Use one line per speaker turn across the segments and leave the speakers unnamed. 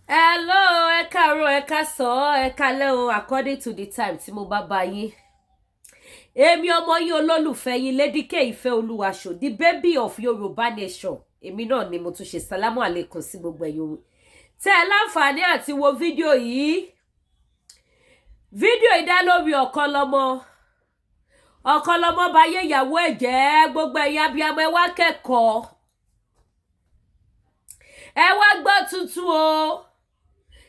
Hello, ẹ káàárọ̀, ẹ káàsán, ẹ káalẹ́ o, according to the time tí mo bá bá yín. Èmi ọmọ yín, olólùfẹ́ yín, Lady K Ìfẹ́ Olúwaṣọ, the baby of Yorùbá nation, èmi náà ni mo tún ṣe sálámù àlékún sí gbogbo ẹ̀yin tẹ́ ẹ láǹfààní àti wo fídíò yìí. Fídíò yìí dá lórí Ọ̀kanlọ́mọ. Ọ̀kanlọ́mọ bá yé ìyàwó ẹ̀ jẹ́. Gbogbo ẹ̀yin abiyamọ, ẹ wá kẹ́kọ̀ọ́, ẹ wá gbọ́ tuntun o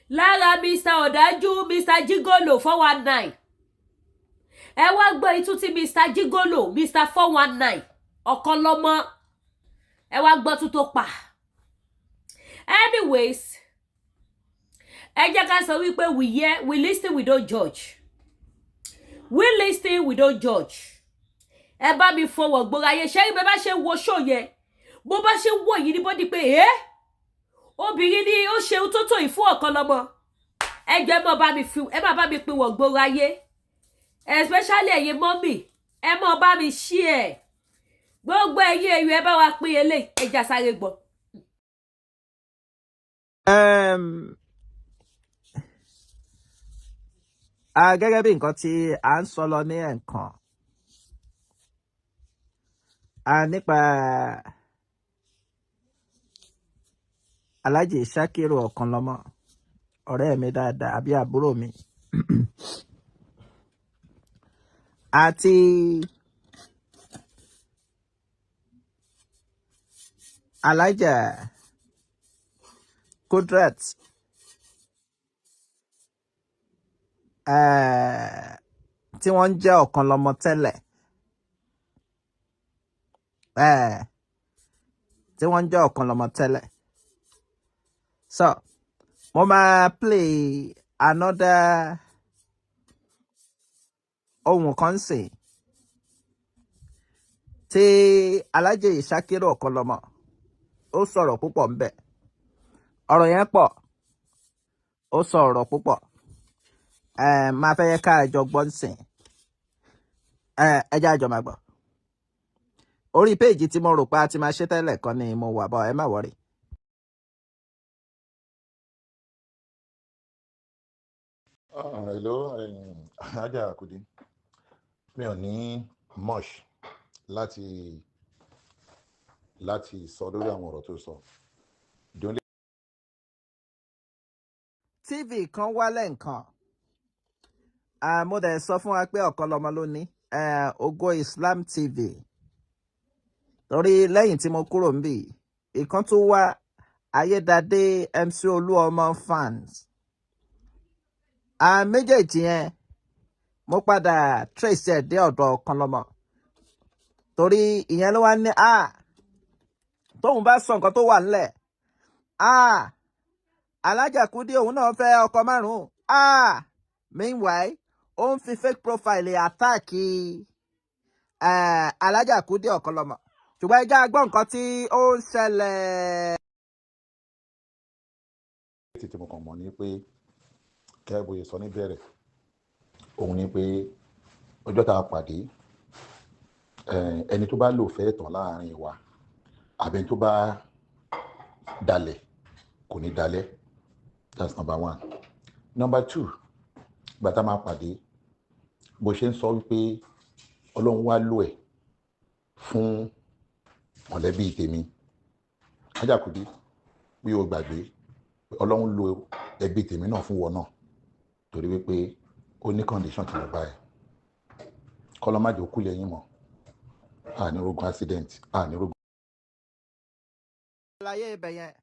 lára Mr Ọ̀dájú, Mr Gigolo 419. Ẹ wá gbọ́ itú tí Mr Gigolo, Mr 419, Ọ̀kanlọ́mọ, ẹ wá gbọ́ tún tó pa. Anyways, ẹ jẹ́ ká sọ wípé we hear, we listen, we don't judge. We listen, we don't judge. Ẹ bá mi fọwọ́ gbóra ayé ṣé ibẹ̀ bá ṣe wo show yẹn, bó bá ṣe wò yìí ní bọ́dí pé ẹ́ obìnrin ni ó ṣe tó tó yìí fún Ọ̀kanlọ́mọ. Ẹ jọ̀ọ́, ẹ má bá mi fi, ẹ má bá mi pín wọ̀ gbóra ayé, especially ẹ̀yin mummy, ẹ má bá mi share. Gbogbo ẹ̀yin èèyàn, ẹ bá wa pín eléyìí. Ẹ já sáré gbọ́.
Gẹ́gẹ́ bí nǹkan tí à ń sọ lọ ní ẹ̀ǹkan nípa Alhaji Shakiru Ọ̀kanlọ́mọ, ọ̀rẹ́ mi dáadáa àbí àbúrò mi, àti Alhaja Kudrat tí wọ́n ń jẹ́ Ọ̀kanlọ́mọ tẹ́lẹ̀, tí wọ́n ń jẹ́ Ọ̀kanlọ́mọ tẹ́lẹ̀. So mo máa play another ohun kan sìn tí Alhaji Shakiru Ọ̀kanlọ́mọ ó sọ̀rọ̀ púpọ̀ ńbẹ̀. Ọ̀rọ̀ yẹn pọ̀, ó sọ ọ̀rọ̀ púpọ̀. Máa fẹ́ yẹ ká jọ gbọ́ sìn. Ẹ jẹ́ àjọ máa gbọ́. Orí péèjì tí mo rò pé a ti máa ṣe tẹ́lẹ̀ kan ni mo wà bọ̀, ẹ má worry.
Hello, Alhaja Kudi. Mi ò ní much láti sọ lórí àwọn ọ̀rọ̀ tó sọ. The only
TV kan wálẹ̀ nǹkan. Mo dẹ̀ sọ fún wa pé Ọ̀kanlọ́mọ ló ní Ògo Islam TV. Torí lẹ́yìn tí mo kúrò níbí, ìkan tó wá Ayédadé MC Olúọmọ fans. Méjèèjì yẹn, mo padà trace ẹ̀ dé ọ̀dọ̀ Ọ̀kanlọ́mọ. Torí ìyẹn ló wá ní tóun bá sọ nǹkan tó wà nílẹ̀. Alhaja Kudi òun náà fẹ́ ọkọ márùn-ún. Meanwhile, ó ń fi fake profile attack Alhaja Kudi Ọ̀kanlọ́mọ. Ṣùgbọ́n ẹ jẹ́ á gbọ́ nǹkan tí ó ń ṣẹlẹ̀.
Tí mo kàn mọ̀ ní pé kẹ́ bóyá sọ níbẹ̀rẹ̀, òun ni pé ọjọ́ tá a pàdé, ẹni tó bá lò fẹ́ tán láàrin wa àbí ẹni tó bá dalẹ̀ kò ní dalẹ̀. That's number one. Number two, ìgbà tá a máa pàdé, bó ṣe ń sọ wípé Ọlọ́run wá lò ẹ̀ fún mọ̀lẹ́bí tèmi, Alhaja Kudi, bí o gbàgbé, Ọlọ́run lo ẹbí tèmi náà fún wọn náà, torí wípé ó ní condition tí mo bá ẹ kọ́lọ́ má jẹ́ ó kú lẹ́yìn mọ́ àní rogun accident, àní rogun.
Àlàyé ibẹ̀ yẹn.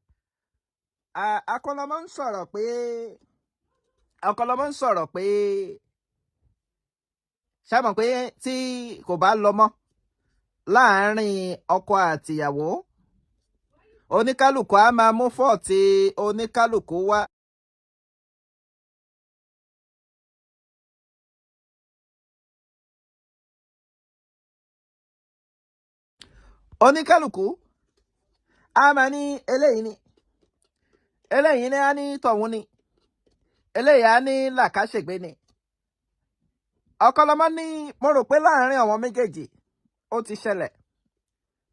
Ọ̀kanlọ́mọ ń sọ̀rọ̀ pé Ọ̀kanlọ́mọ ń sọ̀rọ̀ pé ṣé mọ̀ pé tí kò bá lọ mọ́ láàárín ọkọ àtìyàwó, oníkálukú á máa mú fault oníkálukú wá. Oníkálukú á máa ní eléyìí ni eléyìí ní á ní tọ̀hún ni eléyìí á ní làkàṣègbè ni. Ọ̀kanlọ́mọ ní mo rò pé láàárín àwọn méjèèjì ó ti ṣẹlẹ̀.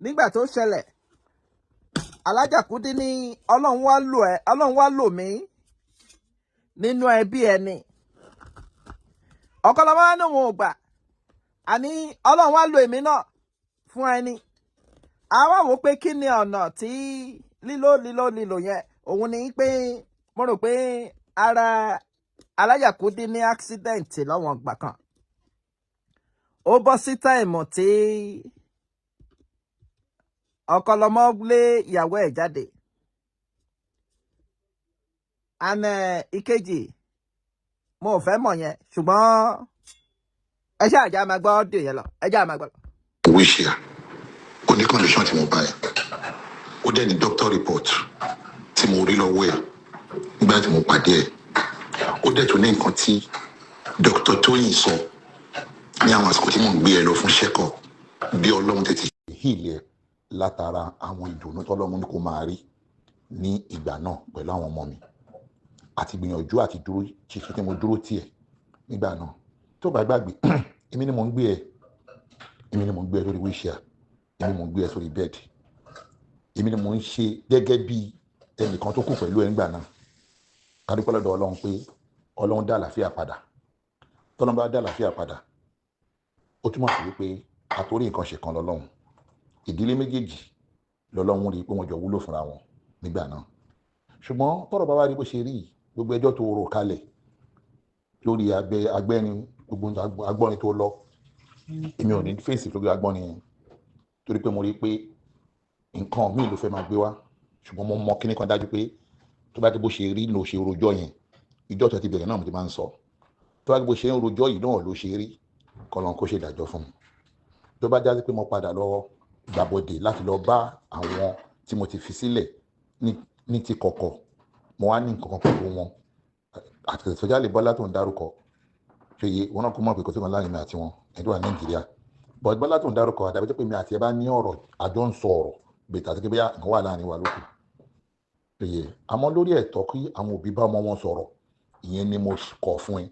Nígbà tó ṣẹlẹ̀, Alhaja Kudi ní Ọlọ́run wá lò ẹ́, Ọlọ́run wá lò mí. Nínú ẹbí ẹni. Ọ̀kanlọ́mọ wá ní òun ò gbà. Àní Ọlọ́run wá lo èmi náà fún ẹni. Àwa wò pé kí ni ọ̀nà tí lílò lílò lílò yẹn, òun ni pé mo rò pé ara Alhaja Kudi ní accident lọ́wọ́n gbà kan. Ó bọ́ sí time tí Ọ̀kanlọ́mọ lé ìyàwó ẹ̀ jáde. And ìkejì, mo ò fẹ́ mọ̀ yẹn, ṣùgbọ́n ẹ ṣáà já máa gbọ́ audio yẹn lọ, ẹ já máa gbọ́ lọ.
Wheelchair ó ní condition tí mo bá ẹ, ó dẹ̀ ní doctor report tí mo rí lọ́wọ́ ẹ̀ nígbà tí mo pàdé ẹ̀. Ó dẹ̀ tún ní nǹkan tí Dr. Tóyìn sọ ní àwọn àsìkò tí mò ń gbé ẹ lọ fún check-up, bí Ọlọ́run tètè heal ẹ látara àwọn ìdùnnú tọ́lọ́run ní kó máa rí ní ìgbà náà pẹ̀lú àwọn ọmọ mi, àti gbìyànjú àti dúró ṣiṣẹ́ tí mo dúró tiẹ̀ nígbà náà. Tó bá gbàgbé, èmi ni mò ń gbé ẹ, èmi ni mò ń gbé ẹ lórí wheelchair, èmi mò ń gbé ẹ sórí bed, èmi ni mò ń ṣe gẹ́gẹ́ bí ẹnìkan tó kù pẹ̀lú ẹ nígbà náà. Ká dúpẹ́ lọ́dọ̀ Ọlọ́run pé Ọlọ́run dá àlàáfíà padà. Tọ́lọ́run bá dá àlàáfíà padà, ó túmọ̀ sí wípé àtòrí nǹkan ṣe kan lọ́lọ́run. Ìdílé méjèèjì lọ́lọ́run rí i pé wọ́n jọ wúlò fúnra wọn nígbà náà. Ṣùgbọ́n tọ́rọ̀ bá wá rí bó ṣe rí, gbogbo ẹjọ́ tó rò kalẹ̀ lórí agbẹ́rin, gbogbo agbọ́rin tó lọ, èmi ò ní fèsì lórí agbọ́rin yẹn, torí pé mo rí i pé nǹkan míì ló fẹ́ máa gbé wá. Ṣùgbọ́n mo mọ kíní kan dájú pé tó bá ti bó ṣe rí ló ṣe rojọ́ yẹn, ìjọ tó ti bẹ̀rẹ̀ náà mo ti máa ń sọ, tó bá ti bó ṣe ń rojọ́ yìí náà ló ṣe rí, kọ́lọ́n kó ṣe ìdájọ́ fún mi. Tó bá jáde pé mo padà lọ gbàbọ̀dè láti lọ bá àwọn tí mo ti fi sílẹ̀ ní ti kọ̀kọ̀, mo wá ní nǹkan kan pẹ̀lú wọn àti sọ́jálè Bọ́lá tó ń dárúkọ ṣòye wọn náà, kó mọ̀ pé kò sí kan láàrin mi àti wọn, ẹni tó wà ní Nàìjíríà. But Bọ́lá tó ń dárúkọ, àdàbí tó pé mi àti ẹ bá ní ọ̀rọ̀, àjọ ń sọ ọ̀rọ̀ bètà àti pé bóyá nǹkan wà láàrin wa lókù ṣòye. Àmọ́ lórí ẹ̀tọ́ kí àwọn òbí bá ọmọ wọn sọ̀rọ̀, ìyẹn ni mo kọ̀ fún ẹ.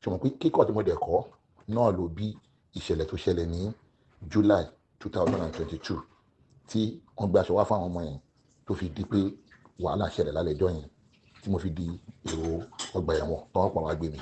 Ṣùgbọ́n pé kíkọ̀ tí mo dẹ̀ kọ́ náà ló bí ìṣẹ̀lẹ̀ tó ṣẹlẹ̀ ní July 2022, tí wọ́n gbé aṣọ wá fáwọn ọmọ yẹn, tó fi di pé wàhálà ṣẹlẹ̀ lálẹ́ ẹjọ́ yẹn, tí mo fi di èrò ọgbà ẹ̀wọ̀n tọ́wọ́ pọ̀ wá gbé mi.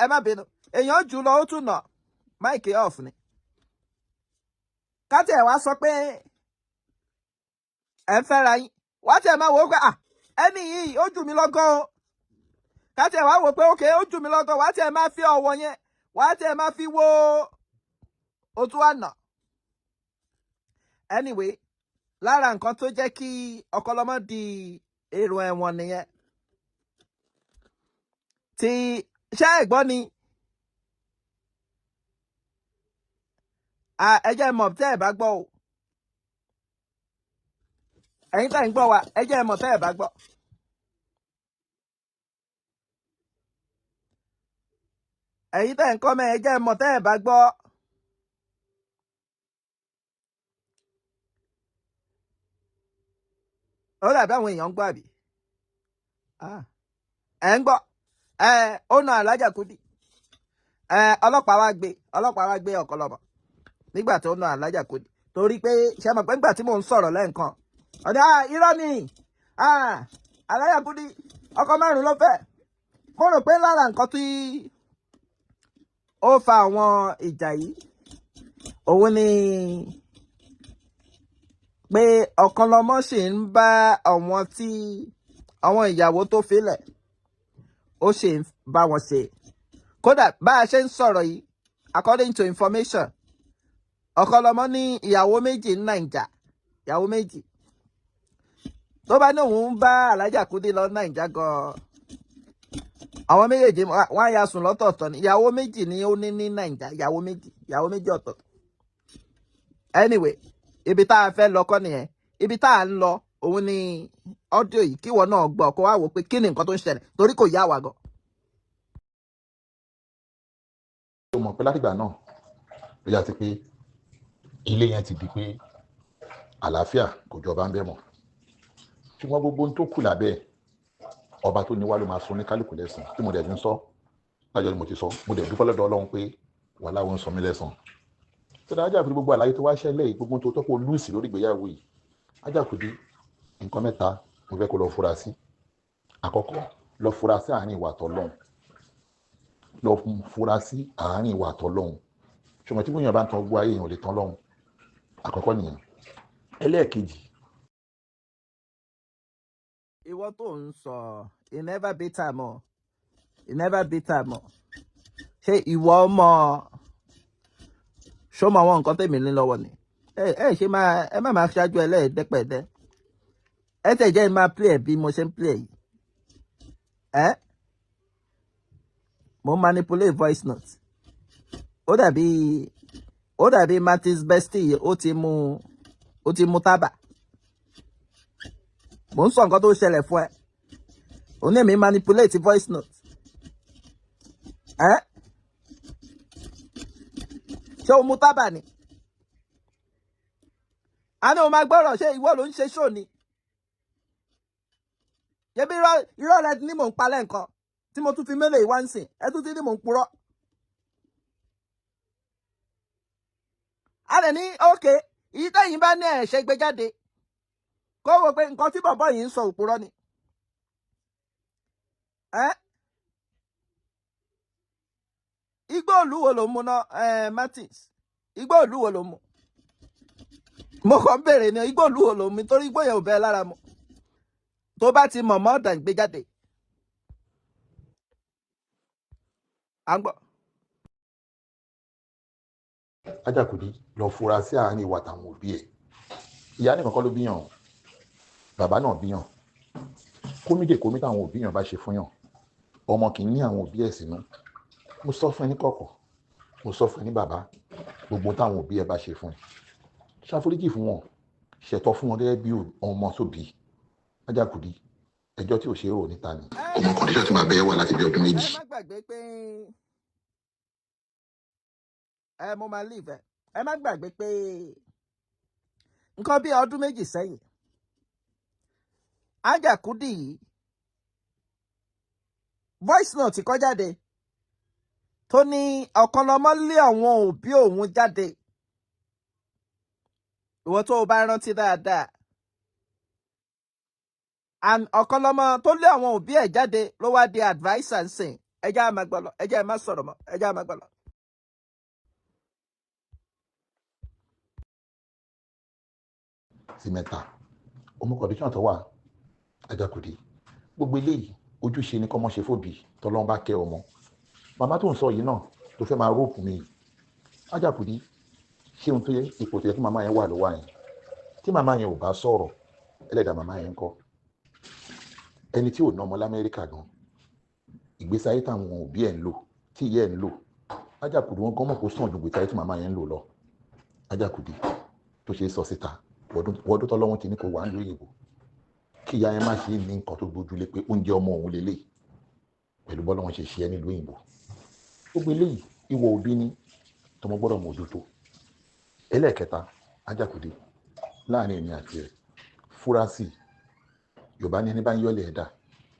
Ẹ má bínú, èèyàn jù lọ, ó tún nà mic off ni. Ká tiẹ̀ wá sọ pé ẹ ń fẹ́ra yín, wá tiẹ̀ máa wò ó pé, à, ẹni yìí ó jù mí lọ́gán o. Ká tiẹ̀ wá wò ó pé ókè, ó jù mí lọ́gán, wá tiẹ̀ máa fi ọ̀wọ̀ yẹn, wá tiẹ̀ máa fi wo ó tún wà nà. Anyway, lára nǹkan tó jẹ́ kí Ọ̀kanlọ́mọ di èrò ẹ̀wọ̀n nìyẹn. Tí ṣé ẹ gbọ́ ni? Ẹ jẹ́ mọ̀ tẹ́ ẹ bá gbọ́ o. Ẹ̀yin tẹ́ ń gbọ́ wa, ẹ jẹ́ mọ̀ tẹ́ ẹ bá gbọ́. Ẹ̀yin tẹ́ ń kọ́ mẹ́, ẹ jẹ́ mọ̀ tẹ́ ẹ bá gbọ́. Ó dàbí àwọn èèyàn ń gbọ́, àbí ẹ̀ ń gbọ́? Ẹ ó na Alhaja Kudi. Ẹ ọlọ́pàá wá gbé Ọ̀kanlọ́mọ nígbà tó na Alhaja Kudi, torí pé ṣe mọ̀ pé nígbà tí mò ń sọ̀rọ̀ lẹ́ǹkan, ọ̀dà irọ́ ni Alhaja Kudi ọkọ márùn ló fẹ́. Mo rò pé lára nǹkan tí ó fa àwọn ìjà yìí, òun ni pé Ọ̀kanlọ́mọ sì ń bá àwọn tí àwọn ìyàwó tó filẹ̀, ó sì ń bá wọn ṣe. Kódà bá a ṣe ń sọ̀rọ̀ yìí, according to information, Ọ̀kanlọ́mọ ní ìyàwó méjì ní Nàìjà, ìyàwó méjì. Tó bá ní òun ń bá Alájà Kúdí lọ Nàìjà gan, àwọn méjèèjì wọn á ya sùn lọ́tọ̀ọ̀tọ̀ ni. Ìyàwó méjì ni ó ní ní Nàìjà, ìyàwó méjì, ìyàwó méjì ọ̀tọ̀ọ̀tọ̀. Anyway, ibi tá a fẹ́ lọ kọ́ nìyẹn. Ibi tá a ń lọ òun ni audio yìí, kíwọ náà gbọ́, kó wá wò pé kí ni nǹkan tó ń ṣẹlẹ̀, torí kò yá wa gan.
Ó mọ̀ pé látìgbà náà ló yà sí pé ilé yẹn ti di pé àlàáfíà kò jọba ń bẹ̀ mọ́. Ṣùgbọ́n gbogbo ohun tó kù lábẹ́ ẹ̀, ọba tó ní wá ló máa sun ní kálukú lẹ́sàn. Tí mo dẹ̀ ti ń sọ lájọ́ ni mo ti sọ, mo dẹ̀ dúpẹ́ lọ́dọ̀ Ọlọ́run pé wàhálà òun sọ mí lẹ́sàn. Tó dáa, Ajákùdí, gbogbo àlàyé tó wá ṣẹlẹ̀ yìí, gbogbo ohun tó tọ́pọ̀ lùsì lórí ìgbéyàwó yìí, Ajákùdí, nǹkan mẹ́ta mo fẹ́ kó lọ fura sí. Àkọ́kọ́, lọ fura sí àárín ìwà àtọlọ́hun. Lọ fura sí àárín ìwà àtọlọ́hun. Ṣùgbọ́n tí bóyá bá ń tan gbogbo ayé, èèyàn ò lè tán lọ́hun. Àkọ́kọ́ nìyẹn. Ẹlẹ́ẹ̀kejì,
Ìwọ tó ń sọ "It never beat am o, it never beat am o", ṣé ìwọ mọ, ṣó mọ àwọn nǹkan tèmi ní lọ́wọ́ ni? Ẹ ẹ ṣe máa, ẹ má máa ṣáájú ẹlẹ́ẹ̀dẹ́pẹ̀dẹ́. Ẹ tẹ̀ jẹ́ máa play ẹ̀ bí mo ṣe ń play ẹ̀ yìí. Ẹ mo manipulate voice note, ó dàbí Martins Bestie, ó ti mu tábà. Mo ń sọ nǹkan tó ṣẹlẹ̀ fún ẹ, òun ní èmi manipulate voice note. Ẹ ṣé o mu tábà ni? A ní o máa gbọ́rọ̀. Ṣé ìwọ ló ń ṣe show ni? Ṣebí irọ́ rẹ ní mò ń palẹ̀ nǹkan tí mo tún fi mélòó ìwá ń sìn, ẹ tún ti ní mò ń purọ́. A lè ní ókè èyí tẹ́yìn bá ní ẹ̀ ṣe gbé jáde, kó wo pé nǹkan tí bọ̀bọ̀ yìí ń sọ, òpùrọ́ ni. Ẹ́ igbó olúwo ló mú náà? Ẹ Martins, igbó olúwo ló mú? Mo kàn ń béèrè ní, igbó olúwo ló mú? Torí igbó yẹn ò bẹ́ẹ̀ lára mu. Tó bá ti mọ̀ mọ́ ọ̀dà gbé jáde. À ń gbọ́.
Ajákùdí, lọ fura sí àárín ìwà àtàwọn òbí ẹ̀. Ìyá nìkan kọ́ ló bíyàn o, bàbá náà bíyàn. Kómìdè kómì táwọn òbí yàn bá ṣe fún yàn, ọmọ kì í ní àwọn òbí ẹ̀ sínú. Mo sọ fún ẹ ní kọ̀kọ̀, mo sọ fún ẹ ní bàbá, gbogbo táwọn òbí ẹ bá ṣe fún ẹ, ṣàforíjì fún wọn, ṣẹ̀tọ́ fún wọn gẹ́gẹ́ bí ọmọ sóbì. Ajákùdí, ẹjọ́ tí ò ṣe é rò níta ni. Ọmọ condition tí màá bẹ́ẹ̀ wà láti bí ọdún
Ẹ
2.
má gbàgbé pé ẹ mo máa leave ẹ. Ẹ má gbàgbé pé nǹkan bí ọdún 2 sẹ́yìn, Ajakudi yìí, voice note kọ jáde tó ní Ọ̀kanlọ́mọ lé àwọn òbí òun jáde. Ìwọ tó o bá rántí dáadáa, and Ọ̀kanlọ́mọ tó lé àwọn òbí ẹ̀ jáde ló wá di adviser ń sìn. Ẹ jẹ́ á máa gbọ́ lọ, ẹ jẹ́ á má sọ̀rọ̀ mọ́, ẹ jẹ́ á máa gbọ́ lọ.
Sí mẹ́ta, ọmọ condition tó wà. Ajákùdí, gbogbo eléyìí, ojúṣe ni kọ́mọ ṣe fòbí tọ́lọ́n bá kẹ́ ọmọ. Màmá tó ń sọ yìí náà tó fẹ́ máa róòpù mi yìí, Ajákùdí, ṣé ohun tó yẹ, ipò tó yẹ kí màmá yẹn wà ló wà yẹn? Tí màmá yẹn ò bá sọ̀rọ̀, ẹlẹ́dàá màmá yẹn ń kọ́. Ẹni tí ò ná ọmọ l'Amẹ́ríkà gan, ìgbésí ayé táwọn òbí ẹ̀ ń lò, tí ìyá ẹ̀ ń lò, Ajákùdí, wọn gan mọ̀ kó sàn ju ìgbésí ayé tí màmá yẹn ń lò lọ. Ajákùdí, tó ṣe é sọ síta, wọ́dún tọ́lọ́wọ́n ti ní kó wà ń lóyìnbó, kí ìyá yẹn má ṣe ní nǹkan tó gbójúlé pé oúnjẹ ọmọ òun lélẹ̀, pẹ̀lú bọ́lá wọn ṣe ṣe ẹ́ nílùú òyìnbó. Gbogbo eléyìí, ìwọ òbí ni tọmọ gbọ́dọ̀ mójútó. Ẹlẹ́ẹ̀kẹta, Ajákùdí, láàrin èmi àti ẹ̀, fúra sí i. Yorùbá ní ẹni bá ń yọ́lẹ̀ ẹ̀dá,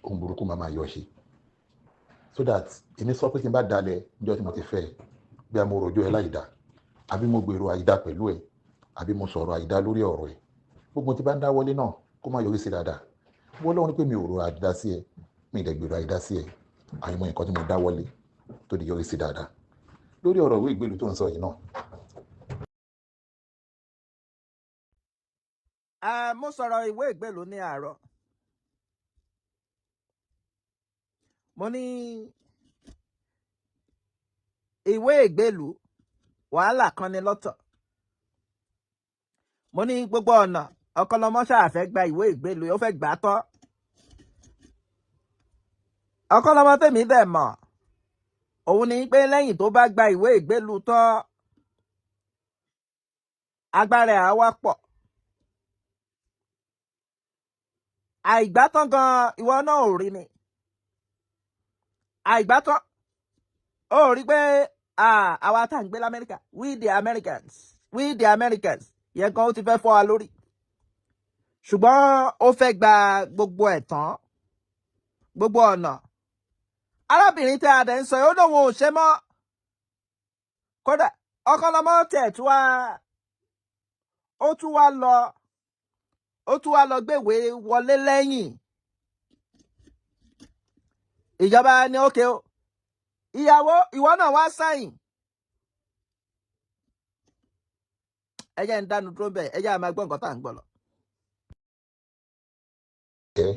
ohun burúkú máa máa yọ ṣe. So that èmi sọ pé tí n bá dalẹ̀ níjọ́ tí mo ti fẹ́ ẹ, bí a mo rojọ́ ẹ láìda, àbí mo gbèrò àìda pẹ̀lú ẹ, àbí mo sọ̀rọ̀ àìda lórí ọ̀rọ̀ ẹ, gbogbo tí bá ń dáwọ́lé náà, kó má yọrí sí dáadáa. Wọ́n lọ́wọ́ ní pé mi ò ro àìda sí ẹ, mi ì dẹ̀ gbèrò àìda sí ẹ, àìmọ̀ nǹkan tí mo dáwọ́lé tó di yọrí sí dáadáa. Lórí ọ̀rọ̀ ìwé ìgbélú tó ń sọ yìí náà.
Mo sọ̀rọ̀ ìwé ìgbélú ní àárọ̀. Mo ní ìwé ìgbélú, wàhálà kan ní lọ́tọ̀. Mo ní gbogbo ọ̀nà Ọ̀kanlọ́mọ ṣáà fẹ́ gba ìwé ìgbélú, ó fẹ́ gbà á tán. Ọ̀kanlọ́mọ tèmi dẹ̀ mọ̀ òun ni pé lẹ́yìn tó bá gba ìwé ìgbélú tán, agbára ẹ̀ á wá pọ̀. Àìgbátán gan ìwọ náà ò rí ni àìgbátán ó rí pé àwa tá à ń gbé l'Amẹ́ríkà, we the Americans, we the Americans yẹn gan ó ti fẹ́ fọ́ wa lórí, ṣùgbọ́n ó fẹ́ gba gbogbo ẹ̀ tán, gbogbo ọ̀nà. Arábìnrin tí a dẹ̀ ń sọ yìí, ó lóun ò ṣe mọ́. Kódà Ọ̀kanlọ́mọ tẹ̀ tún wá, ó tún wá lọ gbéwèé wọlé lẹ́yìn. Ìjọba ní ókè o, ìyàwó ìwọ náà wá sáyìn. Ẹ jẹ́ ń dánu dúró bẹ́ẹ̀, ẹ jẹ́ á máa gbọ́ nǹkan tá à ń gbọ́ lọ.
Ẹ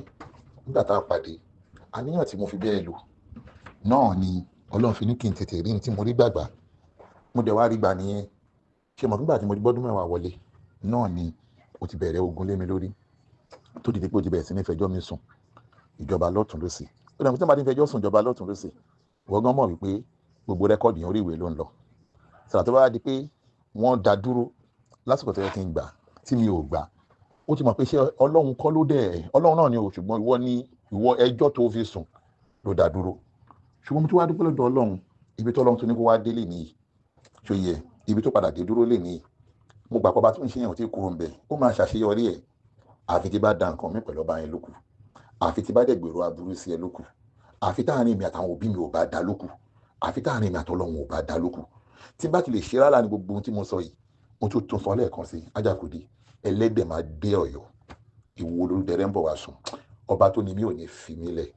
nígbà tá a pàdé, àníyàn tí mo fi bẹ́ẹ̀ lò náà ni Ọlọ́run fi ní kí n tètè rí ní tí mo rí gbàgbà, mo dẹ̀ wá rí gbà nìyẹn. Ṣe mọ̀ nígbà tí mo ti gbọ́dún 10 wọlé náà ni o ti bẹ̀rẹ̀ ogun lé mi lórí, tó dìde pé o ti bẹ̀rẹ̀ sí ní fẹjọ́ mi sùn ìjọba lọ́tún lọ́sì. Ó dàbí tí wọ́n bá ti fẹjọ́ sùn ìjọba lọ́tún lọ́sì, wọ́n gan mọ̀ wípé gbogbo record yẹn orí ìwé ló ń lọ. Sàrà tó bá di pé wọ́n dá dúró lásìkò tó yẹ kí n gbà tí mi ò gbà, ó ti mọ̀ pé ṣé Ọlọ́run kọ́ ló dẹ̀, Ọlọ́run náà ni o, ṣùgbọ́n ìwọ ni ìwọ ẹjọ́ tó fi sùn ló dá dúró. Ṣùgbọ́n mo ti wá dúpẹ́ lọ́dọ̀ Ọlọ́run, ibi tó Ọlọ́run tó ní kó wá délé nìyí, ṣó yẹ ibi tó padà dé dúró lè nìyí. Mo gbà pé ọba tó ń ṣe yẹn ò tí kúrò ń bẹ̀, ó máa ṣàṣeyọrí ẹ̀, àfi tí bá da nǹkan mi pẹ̀lú ọba yẹn lókù, àfi tí bá dẹ̀ gbèrò aburú sí ẹ lókù, àfi táàrin mi àtàwọn òbí mi ò bá da lókù, àfi táàrin mi àtọlọ́run ò bá da lókù. Tí bá ti lè ṣe rárá ni gbogbo ohun tí mo sọ yìí, mo tún tún sọ lẹ́ẹ̀kan sí Ajakudi, ẹlẹ́dẹ̀ máa dé Ọ̀yọ́, ìwo olólùdẹrẹ́ ń bọ̀ wá sùn. Ọba tó ní mi ò ní fi mí lẹ̀,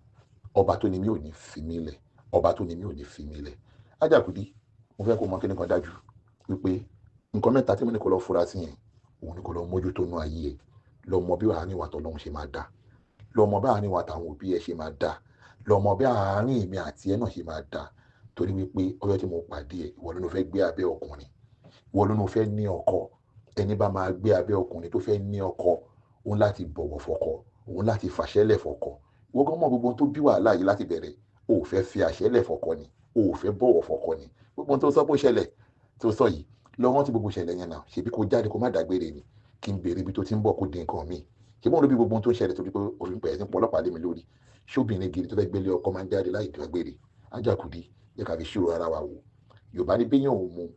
ọba tó ní mi ò ní fi mí lẹ̀, ọba tó ní mi ò ní fi mí lẹ̀. Ajakudi, mo fẹ́ kó mọ kíní kan dájú wípé nǹkan mẹ́ta tí mo ní kó lọ fura sí yẹn, òun ni kó lọ mójútó nú ayé ẹ. Lọ mọ bí àárín wa tọlọ́run ṣe máa dá, lọ mọ bí àárín wa tàwọn òbí ẹ ṣe máa dá, lọ mọ bí àárín èmi àti ẹ náà ṣe máa dá. Torí wípé ọjọ́ tí mo pàdé ẹ, ìwọ ló ní o fẹ́ gbé abẹ́ ọkùnrin, ìwọ ló ní o fẹ́ ní ọkọ. Ẹni bá máa gbé abẹ́ ọkùnrin tó fẹ́ ní ọkọ, òun láti bọ̀wọ̀ fọkọ, òun láti fàṣẹ́lẹ̀ fọkọ. Ìwọ gan mọ̀ gbogbo ohun tó bí wàhálà yìí láti bẹ̀rẹ̀, o ò fẹ́ fi àṣẹ́lẹ̀ fọkọ ni, o ò fẹ́ bọ̀wọ̀ fọkọ ni. Gbogbo ohun tó sọ pé ó ṣẹlẹ̀ tó sọ yìí, lọ rántí gbogbo ìṣẹ̀lẹ̀ yẹn náà. Ṣebí kó jáde kó má dágbére ni, kí n béèrè ibi tó ti ń bọ̀ kó di nǹkan mi. Ṣebí òun ló bí gbogbo ohun tó ń ṣẹlẹ̀ torí pé òun bẹ̀rẹ̀ sí ń pọlọ́pàá lé mi lórí. Ṣóbìnrin gidi tó fẹ́ gbélé ọkọ máa ń jáde láì dágbére? Ajakudi, jẹ́ ká fi ṣírò ara wa wò. Yorùbá ní béèyàn ò mu,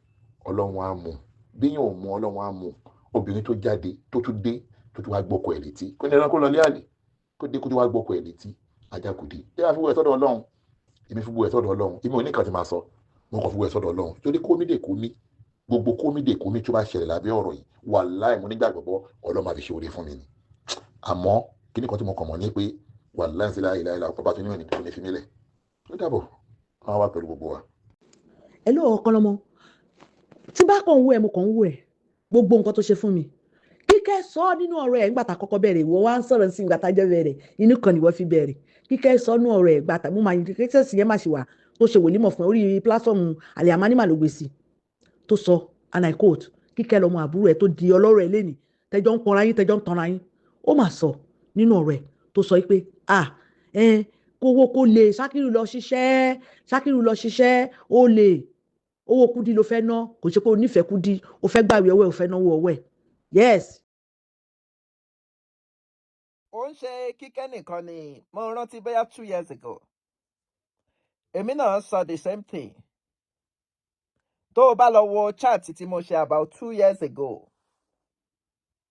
Ọlọ́run á mu. Béèyàn ò mu, Ọlọ́run á mu. Obìnrin tó jáde tó tún dé tó tún wá gbọ́kọ ẹ̀ létí, kó ní ẹranko lọ lé àlè, kó dé kó tún wá gbọ́kọ ẹ̀ létí. Ajakudi, jẹ́ ká fi wọ ẹ̀ sọ́dọ̀ Ọlọ́run. Èmi fi wọ ẹ̀ sọ́dọ̀ Ọlọ́run. Èmi ò ní nǹkan tí màá sọ, mo kàn fi wọ ẹ̀ sọ́dọ̀ Ọlọ́run. Torí kómìdè kómì, gbogbo kómìdè kómì tó bá ṣẹlẹ̀ lábẹ́ ọ̀rọ̀ yìí, wàláì mo nígbàgbọ́ bọ́ Ọlọ́run máa fi ṣe oore fún mi ni. Àmọ́ kíní kan tí mo kàn mọ̀ ní pé wàláì sí láì láì láì ọba tó ní òní kò ní fi mí lẹ̀. Ó dàbọ̀, wọ́n wá pẹ̀lú gbogbo wa.
Ẹ ló Ọ̀kanlọ́mọ, tí bá kàn ń wò ẹ, mo kàn ń wò ẹ, gbogbo nǹkan tó ṣe fún mi. Kíkẹ́ sọ nínú ọ̀rọ̀ ẹ̀ ńgbà tá kọ́kọ́ bẹ̀rẹ̀, ìwọ wá ń sọ̀rọ̀ sí ìgbà tá jẹ́ bẹ̀rẹ̀, inú kan nìwọ fi bẹ̀rẹ̀. Kíkẹ́ sọ nínú ọ̀rọ̀ ẹ̀ gbà tá mo máa kíkẹ́ sì yẹn máa ṣe wà tó ṣe wòlímọ̀ fún ẹ orí pílásọ̀mù Àlìyàmánìmà ló gbé sí tó sọ, and I quote, Kíkẹ́ lọmọ àbúrò ẹ̀ tó di ọlọ́rọ̀ ẹ̀ lẹ́nìí, tẹjọ́ ń pọnra yín, tẹjọ́ ń tanra yín. Ó mà sọ nínú ọ̀rọ̀ ẹ̀ tó sọ pé kówó kó lè Ṣakiru lọ ṣiṣẹ́, Ṣakiru lọ ṣiṣẹ́, ó lè owó Kúdí ló fẹ́ ná, kò ṣe pé o nífẹ̀ẹ́ Kúdí, o fẹ́ gbàwé ọwọ́ ẹ̀, o fẹ́ náwó ọwọ́ ẹ̀. Yes.
Ó ń ṣe Kíkẹ́ nìkan ni mo rántí bóyá 2 years ago, èmi náà sọ the same thing. Tó o bá lọ wo chat tí mo ṣe about 2 years ago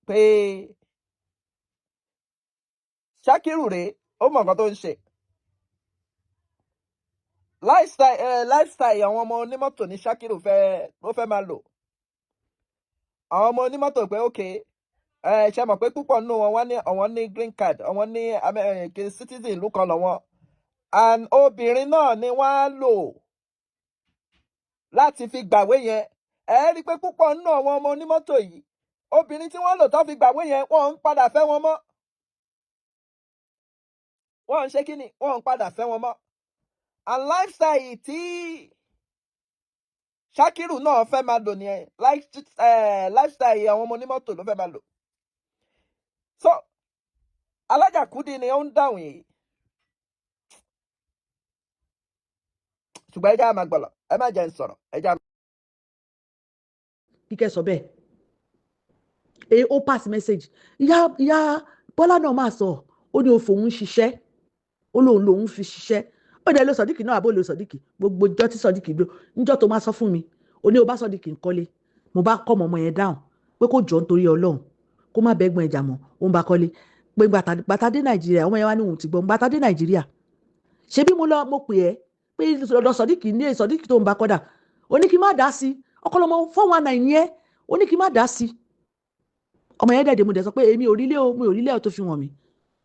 pé Ṣakiru rèé, ó mọ nǹkan tó ń ṣe. Lifestyle àwọn ọmọ onímọ́tò ní Ṣakiru fẹ́ ló fẹ́ máa lò. Àwọn ọmọ onímọ́tò pé ok, ẹ ṣe mọ̀ pé púpọ̀ nínú wọn, wọ́n ní àwọn ní green card, àwọn ní citizen ìlú kan lọ́wọ́, and obìnrin náà ni wọ́n á lò láti fi gbàwé yẹn. Ẹ rí i pé púpọ̀ nínú àwọn ọmọ onímọ́tò yìí, obìnrin tí wọ́n lò tó fi gbàwé yẹn, wọ́n ń padà fẹ́ wọn mọ́. Wọ́n ń ṣe kí ni, wọ́n ń padà fẹ́ wọn mọ́. And lifestyle tí Ṣakiru náà fẹ́ máa lò nìyẹn, lifestyle àwọn ọmọ onímọ́tò ló fẹ́ máa lò. So Alájà Kúdí ni ó ń dáhùn yìí, ṣùgbọ́n ẹ jẹ́ á máa gbọ́lọ̀, ẹ má jẹ́ ń sọ̀rọ̀, ẹ jẹ́ á.
Kíkẹ́ sọ bẹ́ẹ̀, e ó pass message. Ìyá Bọ́lá náà máa sọ, ó ní o fòun ṣiṣẹ́, ó lóun lòun fi ṣiṣẹ́. Ó dẹ̀ lo Sọ̀díkì náà, àbó lo Sọ̀díkì gbogbo ìjọ tí Sọ̀díkì gbó níjọ́ tó máa sọ fún mi, ó ní o bá Sọ̀díkì ń kọ́lé. Mo bá kọ́ ọmọ yẹn dáhùn pé kó jọ nítorí Ọlọ́run, kó má bẹ́gbọ́n ẹja mọ́, ó ń bá kọ́lé. Pé gbàtà dé Nàìjíríà, ọmọ yẹn wá ní òun ti gbọ́. Gbàtà dé Nàìjíríà, ṣebí mo lọ, mo pè ẹ́ pé ọ̀dọ̀ Sọ̀díkì ní Sọ̀díkì tó ń bá kọ́dà, ó ní kí n má dá sí ọkọlọmọ 419 yẹn, ó ní kí n má dá sí. Ọmọ yẹn dẹ̀dẹ̀, mo dẹ̀ sọ pé èmi ò rí lé o, mi ò rí lé o tó fi wọ̀n mi.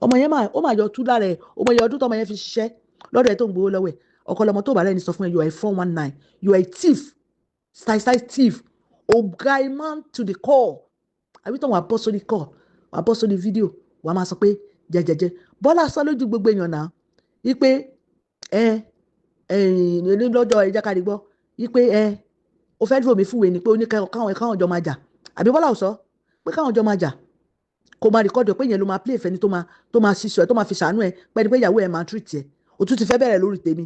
Ọmọ yẹn máa ó máa yọ tú lára ẹ̀. Ọmọ yẹn, ọdún tọmọ yẹn fi ṣiṣẹ́ lọ́dọ̀ ẹ̀ tó ń gbowó lọ́wọ́ ẹ̀. Ọkọlọmọ tó bá rẹ̀ ní sọ fún ẹ, you are a 419, you are a thief, style style thief, ọ̀gá man to the core. Àbí tó wàá bọ́ sórí call, wàá bọ́ sórí fídíò, wàá máa sọ pé jẹjẹjẹ. Bọ́lá sọ lójú gbogbo èèyàn náà wípé ẹ ẹ lọ́jọ́ ìjákàdé gbọ́ wípé ẹ o fẹ́ dúró mi fún wèé ni, pé ó ní káwọn jọ máa jà. Àbí Bọ́lá ò sọ pé káwọn jọ máa jà, kó máa record pé ìyẹn ló máa play ìfẹ́ni tó máa ṣiṣọ́ ẹ, tó máa fi ṣàánú ẹ pẹ́ni pé ìyàwó ẹ máa treat ẹ. O tún ti fẹ́ bẹ̀rẹ̀ lórí tèmi,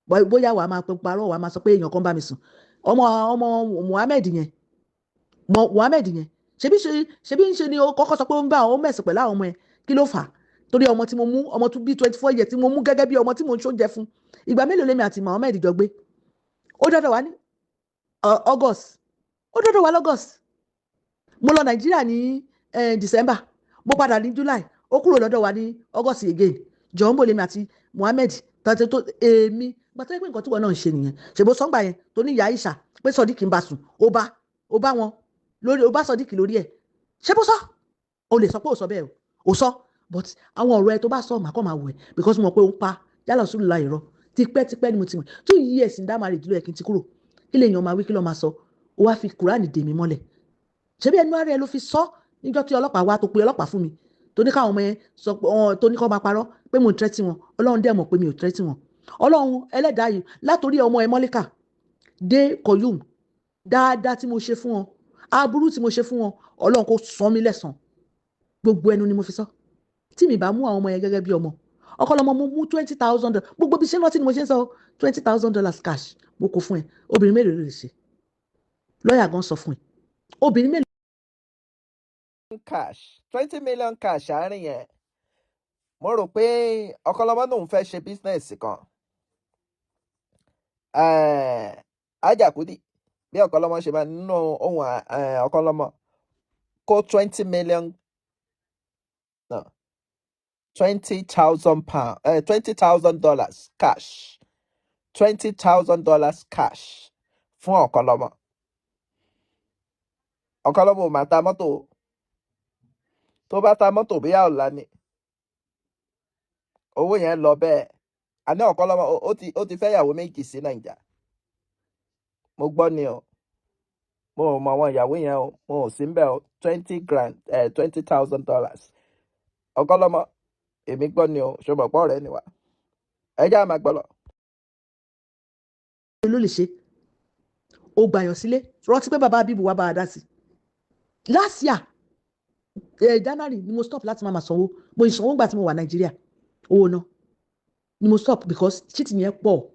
bóyá wàá máa parọ́, wàá máa sọ pé èèyàn kan bá mi sùn. Ọmọ Muhammed yẹn, Muhammed yẹn, ṣebí ń ṣe ni ó kọ́kọ́ sọ pé ó ń bá àwọn mẹ̀sìn pẹ̀lú àwọn ọmọ ẹ. Kí ló fà á? Torí ọmọ tí mo mú, ọmọ tó bí 24 years tí mo mú gẹ́gẹ́ bí ọmọ tí mo ń ṣoúnjẹ fún. Ìgbà mélòó lèmi àti Muhammed jọ gbé? Ó dọ́dọ̀ wá ní August, ó dọ́dọ̀ wá lọ́gọ́st. Mo lọ Nàìjíríà ní December, mo padà ní July, ó kúrò lọ́dọ̀ wa ní August again. Jọ̀ọ́, ń bò lèmi àti Muhammed tàbí tó èmi gbàtọ́ pé nǹkan tí wọn náà ń ṣe nìyẹn. Ṣèbó sọ́ngbà yẹn tó ní ìyá Aisha pé Sodiq ń bá sùn, ó bá wọn lórí, ó bá Sodiq lórí ẹ̀. Ṣé bó sọ, o lè sọ pé ò sọ bẹ́ẹ̀, o ò sọ, but àwọn ọ̀rọ̀ ẹ tó bá sọ, màá kọ́ máa wọ̀ ẹ́, because mo mọ̀ pé ó ń pa yálà sùúrù la ìrọ̀. Tipẹ́tipẹ́ ni mo ti mọ̀, 2 years in that marriage ló yẹ kí n ti kúrò. Kí lè yan máa wí, kí ló máa sọ? Ó wá fi Kúránì dè mí mọ́lẹ̀. Ṣebí ẹnu ara ẹ ló fi sọ níjọ́ tí ọlọ́pàá wá, tó pe ọlọ́pàá fún mi, tó ní káwọn ọmọ yẹn sọ pé tó ní kó máa parọ́ pé mo ń threaten wọn. Ọlọ́run dẹ̀ mọ̀ pé mi ò threaten wọn. Ọlọ́run ẹlẹ́dàá yìí, látòrí ọmọ ẹ Mọ́líkà dé Koyum, dáadáa tí mo ṣe fún wọn, aburú tí mo ṣe fún wọn, Ọlọ́run kò san mí lẹ́san. Gbogbo ẹnu ni mo fi sọ. Tí mi bá mú àwọn ọmọ yẹn gẹ́gẹ́ bí ọmọ ọkọlọmọ, mo mú $20,000, gbogbo bí ṣe ń rántí ni mo ṣe ń sọ, $20,000 cash mo kó fún ẹ. Obìnrin mélòó ló lè ṣe? Lọ́ọ̀yà gan sọ fún ẹ, obìnrin mélòó.
Cash, 20 million cash. Àárín yẹn, mo rò pé ọkọlọmọ náà ń fẹ́ ṣe business kan. Ajakudi bí ọkọlọmọ ṣe máa nínú ohun ọkọlọmọ kó 20 million, no, £20,000, $20,000 cash, $20,000 cash fún ọkọlọmọ. Ọkọlọmọ ò máa ta mọ́tò. Tó bá ta mọ́tò, bóyá ọ̀la ni owó yẹn lọ bẹ́ẹ̀. Àní ọ̀kọ́lọ́mọ ó ti fẹ́ ìyàwó méjì sí Nàìjà. Mo gbọ́ ni o, mo ò mọ àwọn ìyàwó yẹn o, mo ò sí ń bẹ̀ o. 20 grand, $20,000, ọ̀kọ́lọ́mọ, èmi gbọ́ ni o. Ṣùgbọ́n pọ̀ rẹ̀ ni wá, ẹ jẹ́ àmà gbọ́ lọ.
Ló lè ṣe ó gbàyàn sílé. Rántí pé bàbá Abibu wà bá a dá sí last year, January ni mo stop láti máa ma sanwó. Mo ìsanwó gbà tí mo wà Nàìjíríà, owó náà ni mo stop because cheating yẹn pọ̀.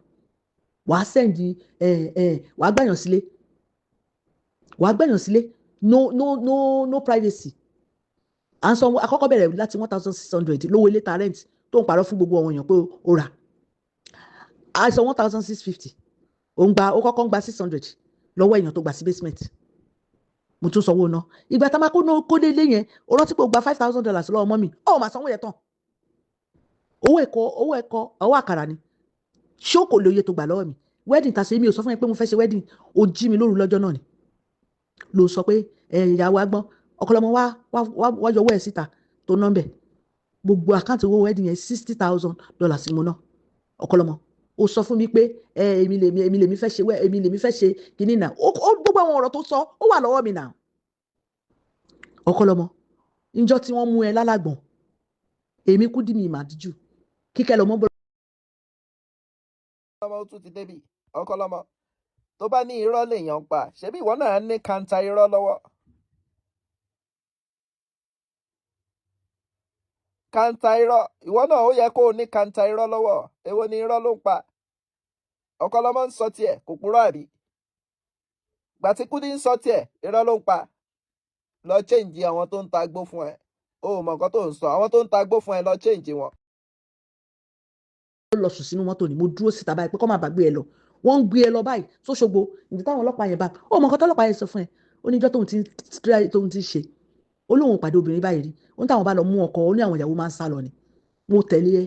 Wàá send ẹ ẹ, wàá gbàyàn sílé, wàá gbàyàn sílé, no, no, no, no privacy. À ń sanwó àkọ́kọ́ bẹ̀rẹ̀ láti 1,600 lówó ilé ta rent, tó ń parọ́ fún gbogbo àwọn èèyàn pé ó rà á san 1,650. Ó ń gba, ó kọ́kọ́ ń gba 600 lọ́wọ́ èèyàn tó gbà sí basement. Mo tún sanwó ná. Ìgbà tá a máa kó kó dé ilé yẹn, ó rántí pé ó gba $5,000 lọ́wọ́ mọ́ mi, ó máa sanwó yẹn tán. Owó ẹ̀kọ́, owó ẹ̀kọ́, owó àkàrà ni. Ṣé ó kò lóye tó gbà lọ́wọ́ mi? Wedding ta ṣe, mi ò sọ fún yẹn pé mo fẹ́ ṣe wedding. Ó jí mi lóru lọ́jọ́ náà ni ló sọ pé ẹ ìyàwó agbọ́n ọ̀kọ́lọ́mọ wá wá wá yọwọ́ ẹ̀ síta tó ná bẹ̀. Gbogbo account owó wedding yẹn, $60,000 ni mo ná. Ọ̀kọ́lọ́mọ, ó sọ fún mi pé ẹ èmi lèmi fẹ́ ṣe wẹ́, èmi lèmi fẹ́ ṣe kinní náà. Ó gbogbo àwọn ọ̀rọ̀ tó sọ, ó wà lọ́wọ́ mi náà. Ọ̀kọ́lọ́mọ, níjọ́ tí wọ́n mú ẹ lálàgbọ̀n, èmi kú dí mi ìmàdíjù kíkẹ́ lọ́mọ bọ́.
Ọmọ ó tún ti débi. Ọkọlọmọ tó bá ní irọ́ lèèyàn pa, ṣebí ìwọ náà ní kanta irọ́ lọ́wọ́. Kanta irọ́, ìwọ náà, ó yẹ kó o ní kanta irọ́ lọ́wọ́. Èwo ni irọ́ ló ń pa? Ọ̀kanlọ́mọ ń sọ tiẹ̀, kò purọ́, àbí? Gbàtí Kúdí ń sọ tiẹ̀, irọ́ ló ń pa. Lọ change àwọn tó ń ta gbó fún ẹ. O ò mọ nǹkan tó ń sọ. Àwọn tó ń ta gbó fún ẹ, lọ change wọn.
Lọ sùn sínú mọ́tò ni mo dúró síta báyìí pé kọ́ máa bá gbé ẹ lọ. Wọ́n ń gbé ẹ lọ báyìí sóṣogbo. Ìdí táwọn ọlọ́pàá yẹn bá ó mọ nǹkan tọ́lọ́pàá yẹn sọ fún ẹ, ó ní ijọ́ tóun ti ṣe, ó lóun pàdé obìnrin báyìí rí. Ó ní táwọn bá lọ mú ọkọ, ó ní àwọn ìyàwó máa ń sá lọ ni. Mo tẹ̀lé ẹ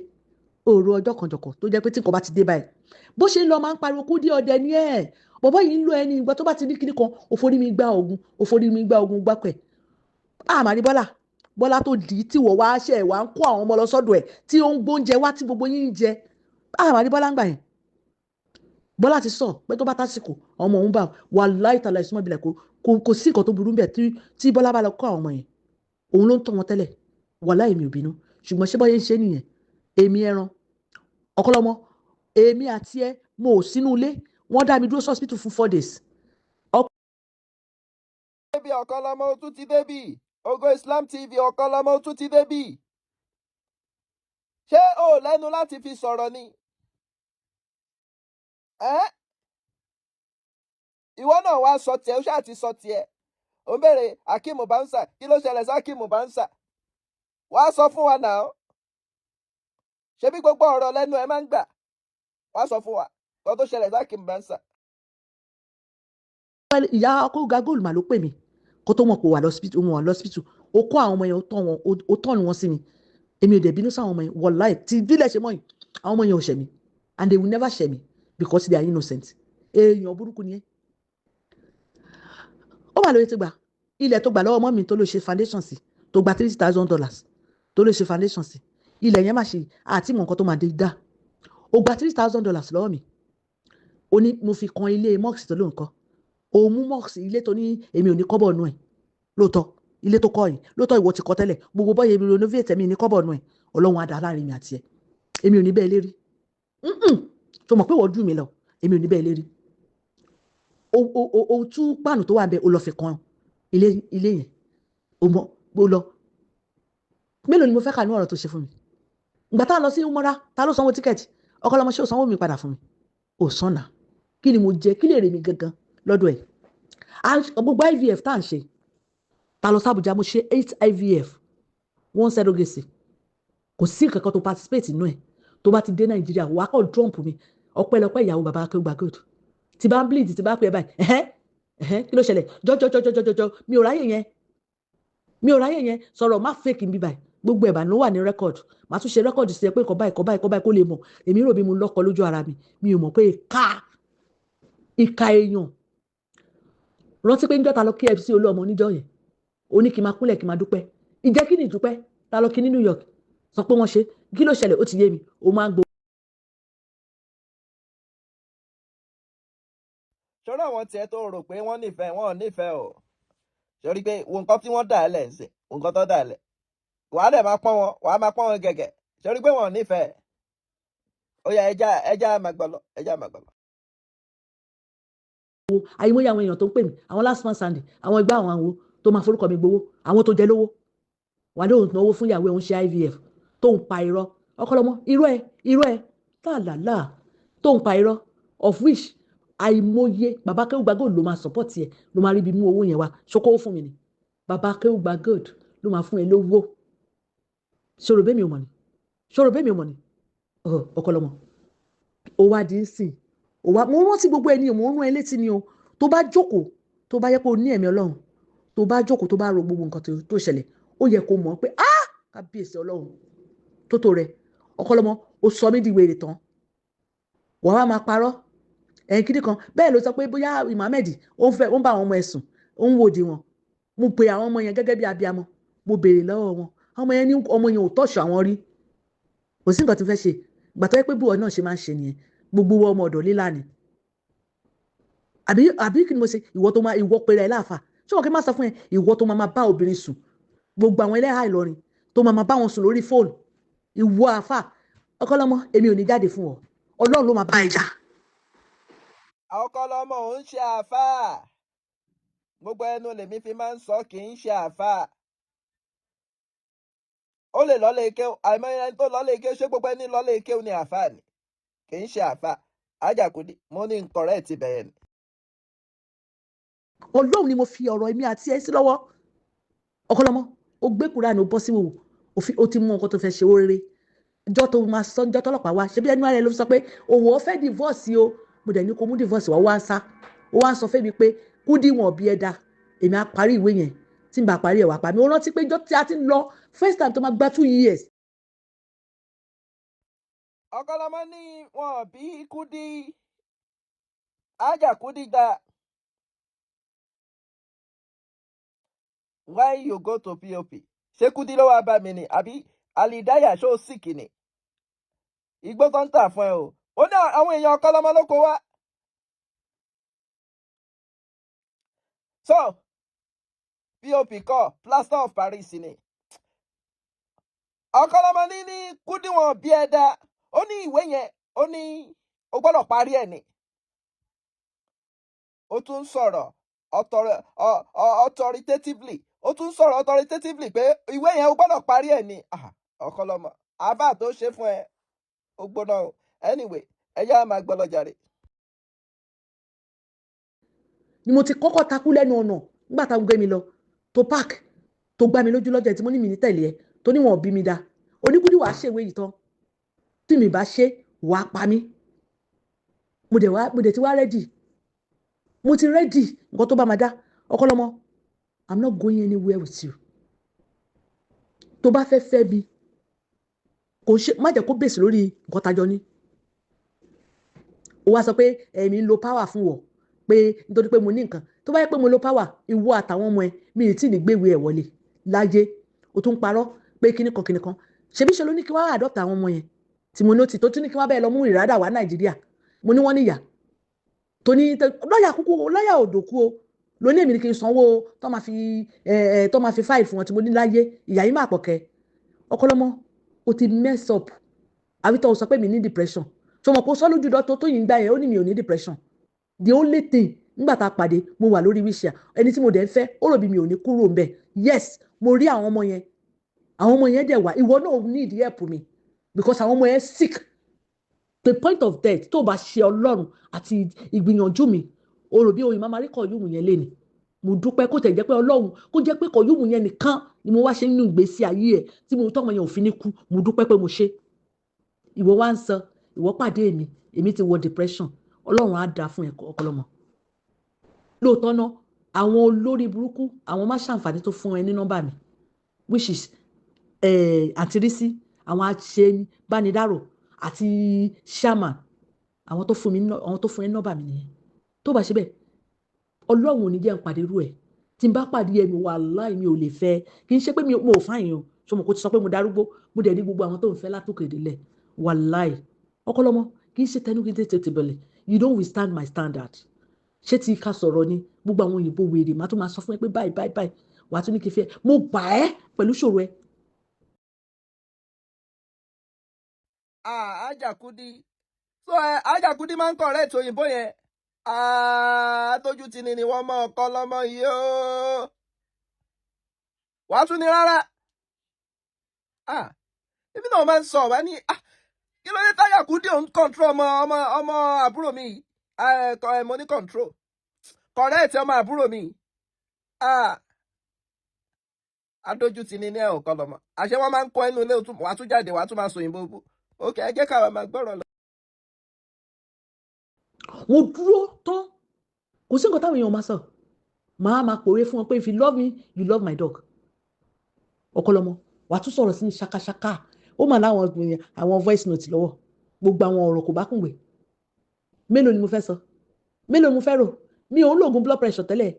òru ọjọ́ kan jọ̀kọ̀ tó jẹ́ pé tí nǹkan bá ti dé báyìí, bó ṣe ń lọ máa ń pariwo, "Kúdí, ọdẹ ni ẹ, bọ̀bọ́ yìí ń lo ẹni." Ìgbà tó bá ti ní kíní kan, òforí mi gbá ogun, òforí mi gbá ogun gbápẹ̀. Àmàrí Bọ́lá, Bọ́lá tó dì í tí wọ́n wá ṣe wá ń kó àwọn ọmọ lọ sọ́dọ̀ ẹ̀, tí ó ń gbóúnjẹ wá tí gbogbo yín ń jẹ. Àmàrí Bọ́lá ń gbà yẹn. Bọ́lá ti sọ pé tó bá tásìkò, ọmọ òun bá wà láì tàlà ìsúnmọ́ ìbílẹ̀. Kò sí nǹkan tó burú bẹ́ẹ̀ tí Bọ́lá bá lọ kó àwọn ọmọ yẹn. Òun ló ń tọ́ wọn tẹ́lẹ̀. Wàláhì, mi ò bínú, ṣùgbọ́n ṣé bọ́yé ń ṣe nìyẹn? Èmi ẹran ọ̀kọ́lọ́mọ, èmi àti ẹ, mo ò sínú ilé. Wọ́n dá mi dúró hospital fún 4 days.
Débi Ọ̀kanlọ́mọ, ó tún ti débì. Ògo Islam TV, Ọ̀kanlọ́mọ, ó tún ti débì. Ṣé o lẹ́nu láti fi sọ̀rọ̀ ni? Ẹ́ ìwọ náà wá sọ tiẹ̀, ó ṣáà ti sọ tiẹ̀. Ò ń béèrè Akeem Bouncer. Kí ló ṣẹlẹ̀ sí Akeem Bouncer? Wá sọ fún wa náà. Ṣebí gbogbo ọ̀rọ̀ lẹ́nu ẹ máa ń gbà? Wá sọ fún wa kó tó ṣẹlẹ̀ sí Akeem Bouncer.
Ìyá ọkọ ga góòlù mà ló pè mí kó tó mọ̀ pé wà lọ́sibítù. Wọn wà lọ́sibítù. Ó kó àwọn ọmọ yẹn, ó tọ́ wọn, ó tọ́nu wọn sí mi. Èmi ò dẹ̀ bínú sáwọn ọmọ yẹn. Wàláì, tí bílẹ̀ ṣe mọ́ yìí, àwọn ọmọ yẹn ò ṣẹ̀ mí and they will never ṣẹ̀ mí because they are innocent. Èèyàn burúkú ni ẹ́. Ó mà lóye tó gbà ilẹ̀ tó gbà lọ́wọ́ ọmọ mi, tó ló ṣe foundation sí, tó gba $3,000 tó ló ṣe foundation sí ilẹ̀ yẹn. Má ṣe àti mọ̀ nǹkan tó máa dé dá. Ó gba $3,000 lọ́wọ́ mi, ó ní mo fi kan ilé mosque tó ló ń kọ́. Òun mú mosque, ilé tó ní èmi ò ní kọ́bọ̀ nù ẹ̀. Lóòótọ́, ilé tó kọ́ yìí, lóòótọ́ ìwọ ti kọ́ tẹ́lẹ̀, gbogbo bọ́yẹ̀ mi renovate, mi ní kọ́bọ̀ nù ẹ̀. Ọlọ́run á dá láàrin mi àti ẹ̀. Èmi ò ní bẹ́ẹ̀ lérí tó mọ̀ pé wọ́n dùn mí lọ. Èmi ò ní bẹ́ẹ̀ lérí. O tú páànù tó wà ń bẹ, o lọ fi kan ilé yẹn. O mọ o lọ. Mélòó ni mo fẹ́ kà ní ọ̀rọ̀ tó ṣe fún mi? Ìgbà tá a lọ sí umura, ta ló sanwó ticket? Ọkọlọmọ, ṣé o sanwó mi padà fún mi? Ò sànà. Kí ni mo jẹ? Kí lè rè mí gangan lọ́dọ̀ ẹ̀? Gbogbo IVF tá à ń ṣe, ta lọ sí Àbújá, mo ṣe eight IVF, one surrogacy. Kò sí nǹkan kan tó participate nínú ẹ̀. Tó bá ti dé Nàìjíríà, wàá kọ́ dump mi. Ọpẹ́lọpẹ́ ìyàwó bàbá Akéwùgbà Gold. Tí bá ń bleed, tí bá pè é báyìí, ẹ̀hẹ́ ẹ̀hẹ́, kí ló ṣẹlẹ̀? Jọjọjọjọjọjọ, mi ò ráyè yẹn, mi ò ráyè yẹn. Sọ̀rọ̀ má fake mi báyìí. Gbogbo ẹ̀bà ló wà ní record. Màá tún ṣe record sí ẹ pé nǹkan báyìí, nǹkan báyìí, nǹkan báyìí, kó lè mọ̀. Èmi rò bí mo lọ́kọ lójú ara mi. Mi ò mọ̀ pé ìka ìka èèyàn. Rántí pé níjọ́ ta lọ KFC Olúọmọ níjọ́ yẹn, ó ní kí n máa kúnlẹ̀, kí n máa dúpẹ́. Ìjẹ́ kí ni ìdúpẹ́? Ta lọ kí ní New York, sọ pé wọ́n ṣe. Kí ló ṣẹlẹ̀? Ó ti yé mi, ó máa ń gbó.
Ṣọ́rọ́ àwọn tiẹ̀ tó rò pé wọ́n nífẹ̀ẹ́, wọn ò nífẹ̀ẹ́ o. Sọrí pé wo nǹkan tí wọ́n dà ẹ́ lẹ̀ ń sìn, wo nǹkan tó dà ẹ́ lẹ̀, wàá dẹ̀ máa pọ́n wọn, wàá máa pọ́n wọn gẹ̀gẹ̀. Sọrí pé wọn ò nífẹ̀ẹ́. Ó yá, ẹja, ẹja máa gbọ́ lọ, ẹja máa gbọ́ lọ.
Àìmọye àwọn èèyàn tó ń pè mí, àwọn last man standing, àwọn ẹgbẹ́, àwọn àwo tó máa forúkọ mi gbowó, àwọn tó jẹ lówó wà lóhùn náwó fún ìyàwó ẹ̀ ń ṣe IVF, tó ń pa irọ́. Ọkọlọmọ, irọ́ ẹ, irọ́ ẹ tààlàlà tó ń pa irọ́, of which àìmọye bàbá Akéwùgbà Gold ló máa support ẹ, ló máa rí ibi mú owó yẹn wá. Ṣokòwò fún mi ni bàbá Akéwùgbà Gold ló máa fún ẹ lówó. Ṣòro bẹ́ẹ̀ mi ò mọ̀ ni, ṣòro bẹ́ẹ̀ mi ò mọ̀ ni. Ọkọlọmọ, ó wá di ń sìn, ó wá. Mo rántí gbogbo ẹni, mo ń rán ẹ létí ni o. Tó bá jókòó, tó bá yẹ kó o ní ẹ̀mí Ọlọ́run, tó bá jókòó, tó bá ro gbogbo nǹkan tó ṣẹlẹ̀, ó yẹ kó mọ̀ pé, ah, kábíyèsí Ọlọ́run tó tó rẹ. Ọkọlọmọ, ó sọ mí di wèrè tán, wàá wá máa parọ́ ẹ̀yìn kíní kan. Bẹ́ẹ̀ ló sọ pé bóyá Mohammed ó ń fẹ́, ó ń bá àwọn ọmọ ẹ̀ sùn, ó ń wòdì wọn. Mo pe àwọn ọmọ yẹn gẹ́gẹ́ bí abiamọ, mo béèrè lọ́wọ́ wọn. Ọmọ yẹn ní ọmọ yẹn ò tọ̀ṣọ̀ àwọn rí. Kò sí nǹkan tí fẹ́ ṣe. Ìgbà tó yẹ pé bí wọn náà ṣe máa ń ṣe nìyẹn, gbogbo ọmọ ọ̀dọ̀ lílà ni. Àbí kí ni mo ṣe? Ìwọ tó máa, ìwọ pèrè ẹ láàfà, ṣé wọn kí n má sọ fún ẹ? Ìwọ tó máa bá obìnrin sùn, gbogbo àwọn ẹlẹ́hà Ìlọrin tó máa bá wọn sùn lórí fóònù, ìwọ àfà Ọkọlọmọ, èmi ò ní jáde fún ọ. Ọlọ́run ló máa bá ẹ jà.
Ọkọlọmọ ò ń ṣe àáfàá. Gbogbo ẹnu lèmi fi máa ń sọ, kì í ṣe àáfàá. Ó lè lọ́lé kéwú, àìmọye ẹni tó lọ́lé kéwú. Ṣé gbogbo ẹni lọ́lé kéwú ni àáfàá ni? Kì í ṣe àáfàá. Alhaja Kudi, mo ní n correct bẹ̀yẹn ni.
Ọlọ́run ni mo fi ọ̀rọ̀ èmi àti ẹ sí lọ́wọ́. Ọ̀kanlọ́mọ, ó gbé Kúránì, ó bọ́ sí wòwò, ó ti mú nǹkan tó fẹ́ ṣe ó rere. Jọ́ tó máa sọ, jọ́ tọ́lọ́pàá wá, ṣebí ẹnu ara ẹ ló sọ pé òwò ó fẹ́ divorce o. Mo dẹ̀ ní kó mú divorce wá, wá ń sá. Ó wá ń sọ fẹ́mi pé Kúdí wọn bí ẹ da, èmi á parí ìwé yẹn, tí n bá parí ẹ̀ wá pa mí. Ó rántí pé jọ́ tí a ti ń lọ first time tó máa gba 2 years.
Ọ̀kanlọ́mọ ní wọn bí Kúdí, Alhaja Kúdí gba. Why you go to POP? Ṣé Kúdí ló wá bá mi ni àbí Alidaya? Ṣó sick ni? Igbó tó ń tà fún ẹ o. Ó ní àwọn èèyàn Ọ̀kanlọ́mọ ló kó wá. So POP kọ́, plaster of Paris ni. Ọ̀kanlọ́mọ ní Kúdí wọn bí ẹ dá. Ó ní ìwé yẹn, ó ní o gbọ́dọ̀ parí ẹ̀ ni. Ó tún sọ̀rọ̀ authoritatively, ó tún sọ̀rọ̀ authoritatively pé ìwé yẹn, o gbọ́dọ̀ parí ẹ̀ ni. Ọ̀kanlọ́mọ, àbá tó ṣe fún ẹ, ó gbóná o. Anyway, ẹ yá máa gbọ́ lọ jàre.
Ni mo ti kọ́kọ́ takú lẹ́nu ọ̀nà nígbà táwọn gbé mi lọ tó park, tó gbá mi lójú lọ́jọ́ tí mo ní mi ní tẹ̀lé ẹ, tó ní wọn ò bí mi da. Oníkúdí wàá ṣèwé yìí tán, tí mi bá ṣe, wàá pa mí. Mo dẹ̀ ti wá ready, mo ti ready nǹkan tó bá máa dá. Ọ̀kanlọ́mọ, I'm not going anywhere with you. Tó bá fẹ́ fẹ́ mi, kò ṣe má jẹ́ kó bèsì lórí nǹkan tájọ ní. Ó wá sọ pé èmi ń lo power fún wọ, pé nítorí pé mo ní nǹkan. Tó bá yẹ pé mo lo power, ìwọ àtàwọn ọmọ ẹ, mi ì tí ì ní gbéwèé ẹ wọlé láyé. O tún parọ́ pé kíní kan kíní kan. Ṣebí ṣe ló ní kí wọ́n adopt àwọn ọmọ yẹn tí mo nótì, tó tún ní kí wọ́n bẹ́ẹ̀ lọ mú ìrádà wá Nàìjíríà. Mo ní wọ́n níyà tó ní lọ́ọ̀yà kúkú, lọ́ọ̀yà òdòkú o. Ló ní èmi ní kí n sanwó tó máa fi ẹ tó máa fi fáìlì fún wọn, tí mo ní láyé ìyá yìí máa pọ̀ kẹ́. Ọ̀kanlọ́mọ, o ti mess up. Àbí tó o sọ pé mi ní depression, tó mọ̀ kó sọ lójú dọ́ tó yìí ń gbà yẹn, ó ní mi ò ní depression. The only thing, nígbà tá a pàdé, mo wà lórí wheelchair. Ẹni tí mo dẹ̀ ń fẹ́, ó rò bí mi ò ní kúrò ńbẹ̀. Yes, mo rí àwọn ọmọ yẹn, àwọn ọmọ yẹn dẹ̀ wá. Ìwọ náà need help mi because àwọn ọmọ yẹn sick the point of death. Tó o bá ṣe Ọlọ́run àti ìgbìyànjú mi, o rò bí oyin máa rí kọ̀yùmù yẹn léni. Mo dúpẹ́ kó tẹ̀ jẹ́ pé Ọlọ́run, kó jẹ́ pé kọ̀yùmù yẹn nìkan ni mo wá ṣe nínú ìgbésí ayé ẹ̀ tí mo tọ́mọ yẹn ò fi ní kú. Mo dúpẹ́ pé mo ṣe. Ìwọ wá ń sọ ìwọ pàdé èmi, èmi ti wọ depression. Ọlọ́run á dáa fún ẹ, Ọ̀kanlọ́mọ. Lóòótọ́ náà, àwọn olórí burúkú, àwọn má ṣàǹfààní tó fún ẹ ní nọ́mbà mi, which is àti rísí àwọn aṣenibánidárò àti shaman, àwọn tó fún mi, àwọn tó fún ẹ ní nọ́mbà mi nìyẹn. Tó bá ṣe bẹ́ẹ̀, Ọlọ́run ò ní jẹ́ n pàdé irú ẹ̀. Tí n bá pàdé ẹ, mi wàláì, mi ò lè fẹ́. Kì í ṣe pé mo ò fáyìn o. Ṣé mo kò ti sọ pé mo darúgbó? Mo dẹ̀ ní gbogbo àwọn tó ń fẹ́ látòkè délẹ̀. Wàláì, Ọ̀kanlọ́mọ, kì í ṣe tẹnu kí n tètè bẹ̀lẹ̀. You don't withstand my standard. Ṣé ti ká sọ̀rọ̀ ni? Gbogbo àwọn òyìnbó wèrè, màá tún máa sọ fún ẹ pé báyìí báyìí báyìí, wàá tún ní kí n fẹ́. Mo gbà ẹ́ pẹ̀lú ṣòro ẹ.
Alhaja Kudi, so ẹ Alhaja Kudi máa ń correct òyìnbó yẹn. Tójú ti ni wọ́n mọ Ọ̀kanlọ́mọ yìí o. Wàá tún ní rárá. Ibi náà máa ń sọ wá ní, kí ló dé táyà Kudi òun control ọmọ àbúrò mi yìí? Mo ní control correct ọmọ àbúrò mi yìí. Adójú ti ní ẹ Ọ̀kanlọ́mọ. Àṣẹ wọn máa ń kọ ẹnu ilé, wàá tún jáde, wàá tún máa sọ òyìnbó bú. Ok, ẹ jẹ́ káwa máa gbọ́rọ̀ lọ.
Mo dúró tán, kò sí nǹkan táwọn èèyàn máa sọ. Màá máa pòwe fún wọn pé if you love me, you love my dog. Ọ̀kanlọ́mọ, wàá tún sọ̀rọ̀ sí ní ṣakaṣaka. Ó mà láwọn àwọn voice note lọ́wọ́, gbogbo àwọn ọ̀rọ̀ kò bá kùn gbé. Mélòó ni mo fẹ́ sọ? Mélòó ni mo fẹ́ rò? Mi ò ń lo oògùn blood pressure tẹ́lẹ̀.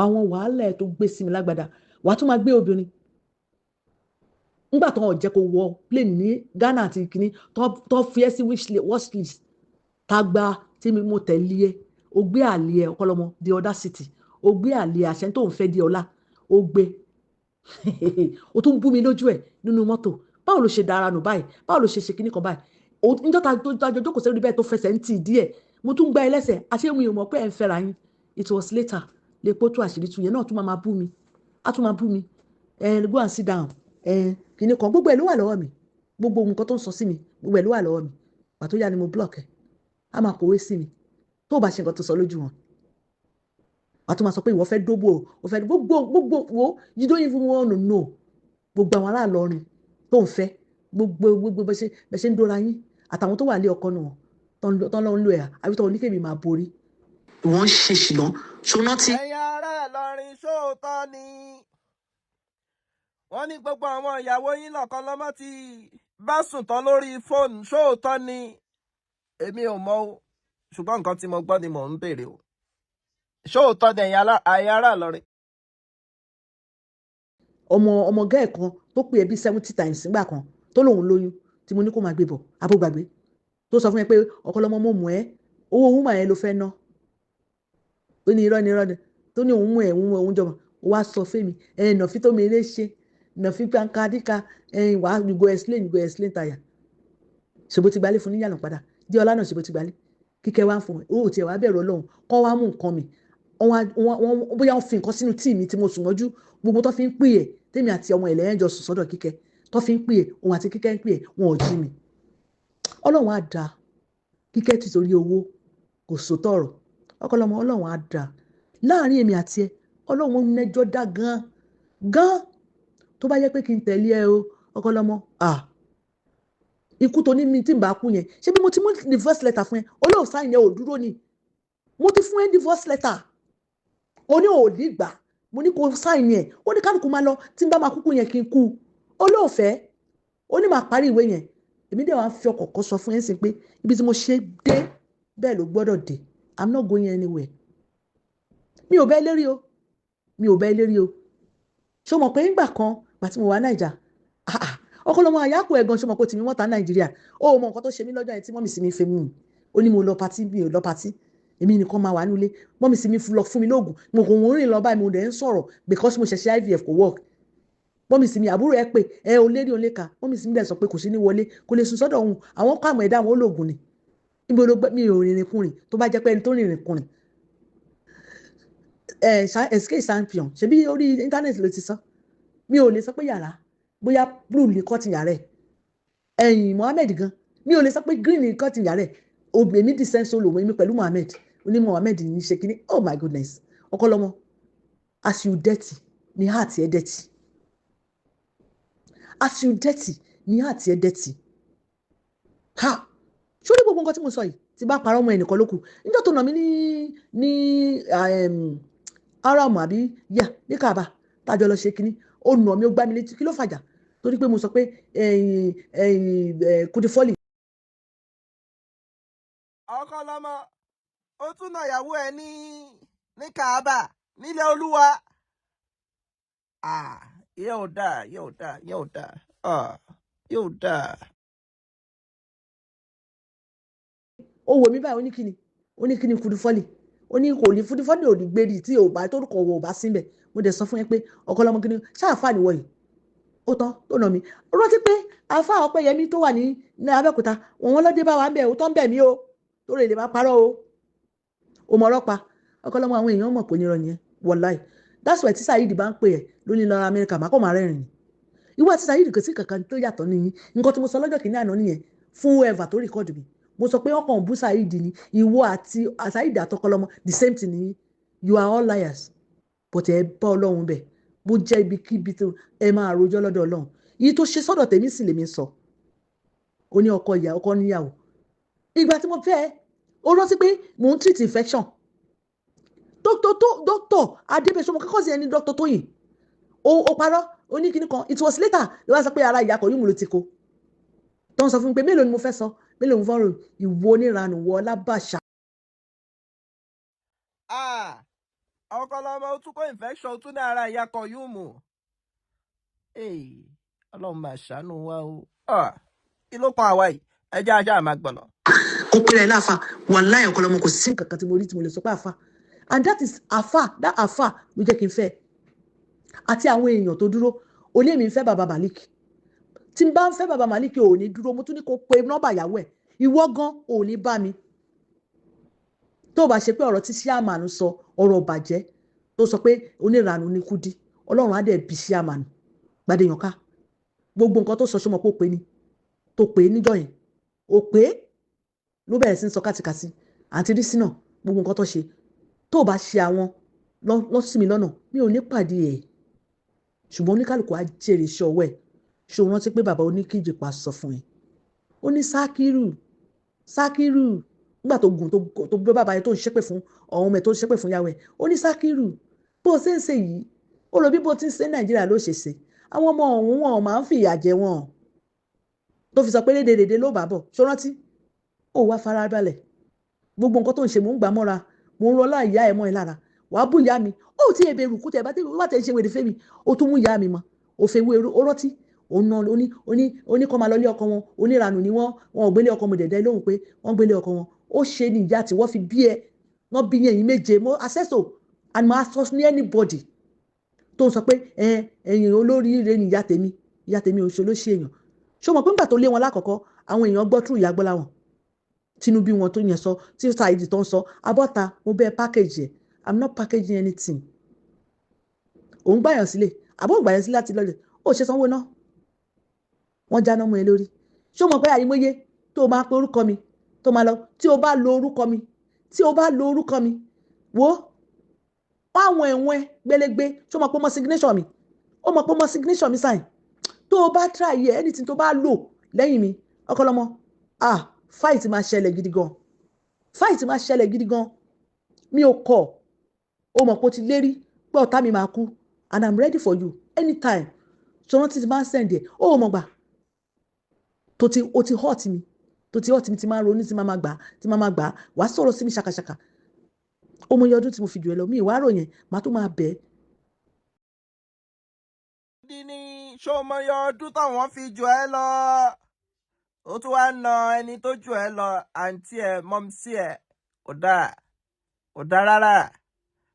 Àwọn wàhálà ẹ̀ tó gbé sí mi lágbàdá, wàá tún máa gbé obìnrin ńgbà tó ń jẹ́ kó wọ plane ní Ghana àti kìíní tó fi ẹ́ sí watch list tá a gba tí mo tẹ̀lé ẹ. O gbé àlè ẹ, Ọ̀kanlọ́mọ, the other city. O gbé àlè àṣẹ tó ń fẹ́ di ọlá, o gbé, o tún bú mi lójú ẹ nínú mọ́tò. Báwo ló ṣe dára nù báyìí? Báwo ló ṣe ṣe kíní kan báyìí? Níjọ́ ta tó tajọ jókòó sórí bẹ́ẹ̀ tó fẹsẹ̀ ń tì díẹ̀, mo tún gba ẹlẹ́sẹ̀. Àṣé mi ò mọ̀ pé ẹ̀ ń fẹ́ra yín? It was later lè pọ́ tó àṣírí tu yẹn náà, tún máa bú mi, á tún máa bú mi. Ẹ go and sit down. Ẹ kíní kan, gbogbo ẹ̀ ló wà lọ́wọ́ mi. Gbogbo nǹkan tó ń sọ sí mi, gbogbo ẹ̀ ló wà lọ́wọ́ mi. Pàtó yá ni mo block ẹ̀. Á máa kọ̀wé sí mi. Tó o bá ṣe nǹkan tó sọ lójú wọn, wàá tún máa sọ pé ìwọ fẹ́ dóbò, o fẹ́ gbogbo gbogbo wo. You don't even want to know. Gbogbo àwọn ará Ìlọrin tó ń fẹ́, gbogbo gbogbo bẹ ṣe ń dóra yín, àtàwọn tó wà lé ọkọ nù wọn tán lọ ń lo ẹ̀, àbí tó oníkèmí máa borí.
Wọ́n ń ṣe ṣìnà ṣóná tí.
Ẹ̀yin ará Ìlọrin, ṣóòótọ́ ni wọ́n ní gbogbo àwọn ìyàwó yín lọ́kàn lọ́mọ ti bá sùn tán lórí fóònù? Ṣóòótọ́ ni? Èmi ò mọ̀ o, ṣùgbọ́n nǹkan tí mo gbọ́ ni mò ń béèrè o. Ṣóòótọ́ ni, ẹ̀yin ará Ìlọrin?
Ọmọ ọmọ gẹ́ẹ̀ kan tó pè é bí 70 times nígbà kan tó lòun lóyún, tí mo ní kó máa gbé bọ̀, abógbàgbé tó sọ fún mi pé ọ̀kọ́lọ́mọ mo mú ẹ, owó woman yẹn ló fẹ́ ná. Ó ní irọ́ ní irọ́ ni, tó ní òun mú ẹ, òun òun jọmọ. Ó wá sọ fún mi ẹ nàfi tó mi lè ṣe nàfi pankadíka ẹ wàá. You go explain, you go explain tire. Ṣèbó ti gbalẹ̀ fún níyànà padà dí ọlá náà? Ṣèbó ti gbalẹ̀ kíkẹ́ wá fún ẹ? Ó tiẹ̀ wá bẹ̀rù Ọlọ́run kọ́ wá mú nǹkan mi. Wọ́n bóyá wọ́n fi nǹkan sínú tíì mi tí mo sùn mọ́jú. Gbogbo tó fi ń pè é, tèmi àti ọmọ ẹ̀lẹ́yìn jọ sùn sọ́dọ̀ kíkẹ́, tó fi ń pè é, òun àti kíkẹ́ ń pè é, wọn ò jí mi. Ọlọ́run á da kíkẹ́ ti torí owó kò sótọ́ ọ̀rọ̀. Ọkọlọmọ, Ọlọ́run á da láàrin èmi àti ẹ. Ọlọ́run nẹjọ́ dá gan gan. Tó bá yẹ pé kí n tẹ̀lé ẹ o, ọkọlọmọ, ah, ikú tó ní mi tí n bá kú yẹn, ṣé bí mo ti mú divorce letter fún ẹ, olóòsàn yẹn ò dúró ni. Mo ti fún ẹ divorce letter, o ní ò ní gbà. Mo ní kó sign yẹn, ó ní kálukú máa lọ, tí n bá máa kúkú yẹn kí n kú. Olóòfẹ́ ó ní máa parí ìwé yẹn. Èmi dẹ̀ wá ń fi ọkọ̀ kọ́ sọ fún ẹ̀ sìn pé ibi tí mo ṣe dé, bẹ́ẹ̀ ló gbọ́dọ̀ dé. I'm not going anywhere. Mi ò bẹ́ẹ̀ lérí o, mi ò bẹ́ẹ̀ lérí o. Ṣé o mọ̀ pé ńgbà kan gbà tí mo wà Nàìjà, ọkọlọmọ àyákò ẹ̀gan, ṣé o mọ̀ pé tìmí wọ́n ta Nàìjíríà? Ó mọ nǹkan tó ṣe mí lọ́jọ́ yẹn tí mummy sí mi fẹ́ mú mi. Ó ní mo lọ party, mi ò lọ party, èmi nìkan máa wà nílé. Mummy sí mi lọ fún mi lóògùn, mo kò ń rìn lọ báyìí, mo dẹ̀ ń sọ̀rọ̀ because mo ṣẹ̀ṣẹ̀ IVF, kò work. Mummy sí mi, àbúrò ẹ pé ẹ ò lérí òun léka. Mummy sí mi dẹ̀ sọ pé kò sí ní wọlé, kò lè sùn sọ́dọ̀ òun. Àwọn kọ́ àmọ̀ ẹ̀dá àwọn olóògùn ni. Níbo ló gbé mi ò rìnrìn kùnrin? Tó bá jẹ́ pé ẹni tó rìnrìn kùnrin ẹ escape champion, ṣebí orí íńtánẹ́ẹ̀tì ló ti sọ. Mi ò lè sọ pé yàrá bóyá blue ní kọ́tì yàrá ẹ̀, ẹ̀yìn Mohammed gan, mi ò lè sọ pé green ní kọ́tì yàrá ẹ̀. Èmi descend solo èmi pẹ̀lú Mohammed, oní Mohammed ní ṣe kínní. Oh my goodness, ọkọlọmọ, as you dirty ní heart ẹ dirty, as you dirty ní heart ẹ dirty. Ha, sórí gbogbo nǹkan tí mo sọ yìí, tí bá parọ́ ọmọ ẹnìkan ló kù. Níjọ́ tó nà mí ní aram àbí yà ní Kaaba, tájọ lọ ṣe kínní, ó nà mí, ó gbá mi létí. Kí ló fàjà? Torí pé mo sọ pé ẹ̀yìn ẹ̀yìn Kúdífọ́lì.
Ọkọlọmọ, ó tún nà ìyàwó ẹ ní Kaaba nílẹ̀ Olúwa. Ah, yóò dáa, yóò dáa, yóò dáa, ah, yóò dáa.
Ó wò mí báyìí, ó ní kíni, ó ní kíni Kúdífọ́lì, ó ní kò ní Kúdífọ́lì, ò ní gbérí tí ò bá torúkọ wò ò bá síbẹ̀. Mo dẹ̀ sọ fún yẹn pé ọkọlọmọ, kíni ṣáàfà nìwọ yìí? Ó tán tó nà mí. Rántí pé àáfà Ọpẹ́yẹmí tó wà ní Abẹ́òkúta, wọn lọ́dẹ bá wa ń bẹ̀, ó tán bẹ̀ mí o, tó lè má parọ́ o. Ò mọ̀ ọ̀rọ̀ pa ọkọlọmọ. Àwọn èèyàn mọ̀ pé onírọ̀ nìyẹn, wọláì. That's why tí Saheed bá ń pè ẹ́ lónìí lọ Amẹ́ríkà, má kọ́ máa rẹ́rìn-ín. Ìwọ àti Saheed, kò sí kankan tó yàtọ̀ nìyí. Nǹkan tí mo sọ lọ́jọ́ kìíní àná nìyẹn fún whoever tó record mi. Mo sọ pé ọkàn bú Saheed ni. Ìwọ àti Saheed àtọkọlọmọ, the same thing nìyí. You are all liars, but ẹ bá Ọlọ́run bẹ̀. Bó jẹ́ ibikíbi tó ẹ máa rojọ́ lọ́dọ̀ Ọlọ́run, yìí tó ṣe sọ́dọ̀ tèmi sì lèmi sọ. Ó ní ọkọ ìyá, ọkọ níyàwó. Ìgbà tí mo fẹ́, ó rántí pé mò ń treat infection. Doctor tó, doctor Adébẹ̀sọmọ kẹ́kọ̀ọ́ sí ẹni, doctor Tóyìn, ó parọ́, ó ní kíní kan. It was later ló wá sọ pé ara ìyá kọ̀ yìí mú ló ti kó tó ń sọ fún mi pé mélòó ni mo fẹ́ sọ, mélòó ni mo fẹ́ rò. Ìwọ oníranù, wọ lábàṣà.
Ah, ọkọlọmọ, ó tún kó infection, ó tún ní ara ìyá Kọ̀yúmù. Ọlọ́run máa ṣàánú wa o. Ah, kí ló kan àwa yìí? Ẹ jẹ́ ajá máa gbọ̀nà.
Kó péré láfa, wàláhì, ọ̀kọ̀lọmọ, kò sí nǹkan kan tí mo rí tí mo lè sọ pé àfa, and that is àfa, that àfa ló jẹ́ kí n fẹ́, àti àwọn èèyàn tó dúró. Olé mi ń fẹ́ bàbá Malik. Tí n bá ń fẹ́ bàbá Malik, ò ní dúró. Mo tún ní kó pe nọ́mbà ìyàwó ẹ̀. Ìwọ gan ò ní bá mi tó o bá ṣe pé ọ̀rọ̀ tí ṣíàmánù sọ, ọ̀rọ̀ bàjẹ́ tó sọ pé oníranù ní Kúdí. Ọlọ́run á dẹ̀ bí ṣíàmánù Gbadéyànká. Gbogbo nǹkan tó sọ, ṣọmọ pé ó pé ni tó pé níjọ́ yẹn, ó pé ló bẹ̀rẹ̀ sí ń sọ kátìkàtì. Àǹtí rí sínà gbogbo nǹkan tó ṣe, tó o bá ṣe àwọn lọ sí mi lọ́nà, mi ò ní pàdé ẹ̀. Ṣùgbọ́n oníkálukú á jèrè iṣẹ́ ọwọ́ ẹ̀. Ṣé o rántí pé bàbá oníkíjìpá sọ fún ẹ, ó ní Sákírù, Sákírù, nígbà tó gùn tó gbé bàbá yẹn tó ń ṣépè fún ọ̀hún ọmọ ẹ̀, tó ń ṣépè fún yàwó ẹ̀, ó ní Sákírù, bó o ṣe ń ṣe yìí, ó lọ bí bó ti ń ṣe Nàìjíríà ló ṣe ṣe àwọn ọmọ ọ̀hún, wọn máa ń fìyà jẹ wọn, tó fi sọ pé lédèrèdè ló bá bọ̀. Ṣó rántí? Ó wá farabalẹ̀. Gbogbo nǹkan tó ń ṣe, mò ń gbà mọ́ra, mò ń rọlá ìyá ẹ̀ mọ́ ẹ lára. Wàá bú ìyá mi, ó tí ẹ bẹ̀rù kú tẹ̀ bá tẹ̀ ṣe wèrè fẹ́mi, ó tún mú ìyá mi mọ́, ó fẹ́ wé. Ó rántí òun náà, oní oní oní kọ́ máa lọ lé ọkọ wọn, oníranù ni wọ́n, wọn ò gbélé ọkọ. Mo dẹ̀dẹ̀ lóhùn pé wọ́n gbélé ọkọ wọn. Ó ṣe ní ìyá tí wọ́n fi bí ẹ, wọ́n bí yẹn méje. Mo access o and mo access ní anybody tó ń sọ pé ẹ ẹ̀yìn olóríire ni ìyá tèmi. Ìyá tèmi ò ṣe olóṣì èèyàn. Ṣé o mọ̀ pé nígbà tó lé wọn lákọ̀ọ́kọ́, àwọn èèyàn gbọ́ tún ìyá gbọ́ láwọn tinubu wọn tó yẹn sọ tí Saheed tó ń sọ abọ́ta, mo bẹ́ẹ̀ package ẹ̀. I'm not packaging anything. Òun gbàyàn sílẹ̀, àbọ̀ gbàyàn sílẹ̀ láti lọ́lẹ̀, ó ṣe sanwó náà, wọ́n jáná mọ́ ẹ lórí. Ṣé o mọ̀ pé àyìnbóye tó o máa pe orúkọ mi, tó máa lọ, tí o bá lo orúkọ mi, tí o bá lo orúkọ mi, wo àwọn ẹ̀wọ̀n ẹ gbélégbé. Ṣé o mọ̀ pé o mọ signature mi? O mọ̀ pé o mọ signature mi sign. Tó o bá try yẹ anything tó bá lò lẹ́yìn mi, ọkọlọmọ, ah, fight máa ṣẹlẹ̀ gidi gan, fight máa ṣẹlẹ̀ gidi gan. Mi ò kọ̀. O mọ̀ pé o ti lérí pé ọ̀tá mi máa kú, and I'm ready for you anytime. Ṣé o rántí ti máa ń send ẹ̀? Ó mọ̀ gbà tó ti o ti hurt mi, tó ti hurt mi, ti máa ronú, tí máa máa gbà, tí máa máa gbà, wàá sọ̀rọ̀ sí mi ṣàkàṣàkà. Ó mọ iye ọdún tí mo fi jù ẹ lọ, mi ìwà rò yẹn, màá tó máa bẹ̀ ẹ́.
Ní ṣó mọ iye ọdún táwọn fi jù ẹ lọ, ó tún wá na ẹni tó jù ẹ lọ, àǹtí ẹ, mọ́mísí ẹ, kò dáa, kò dáa rárá.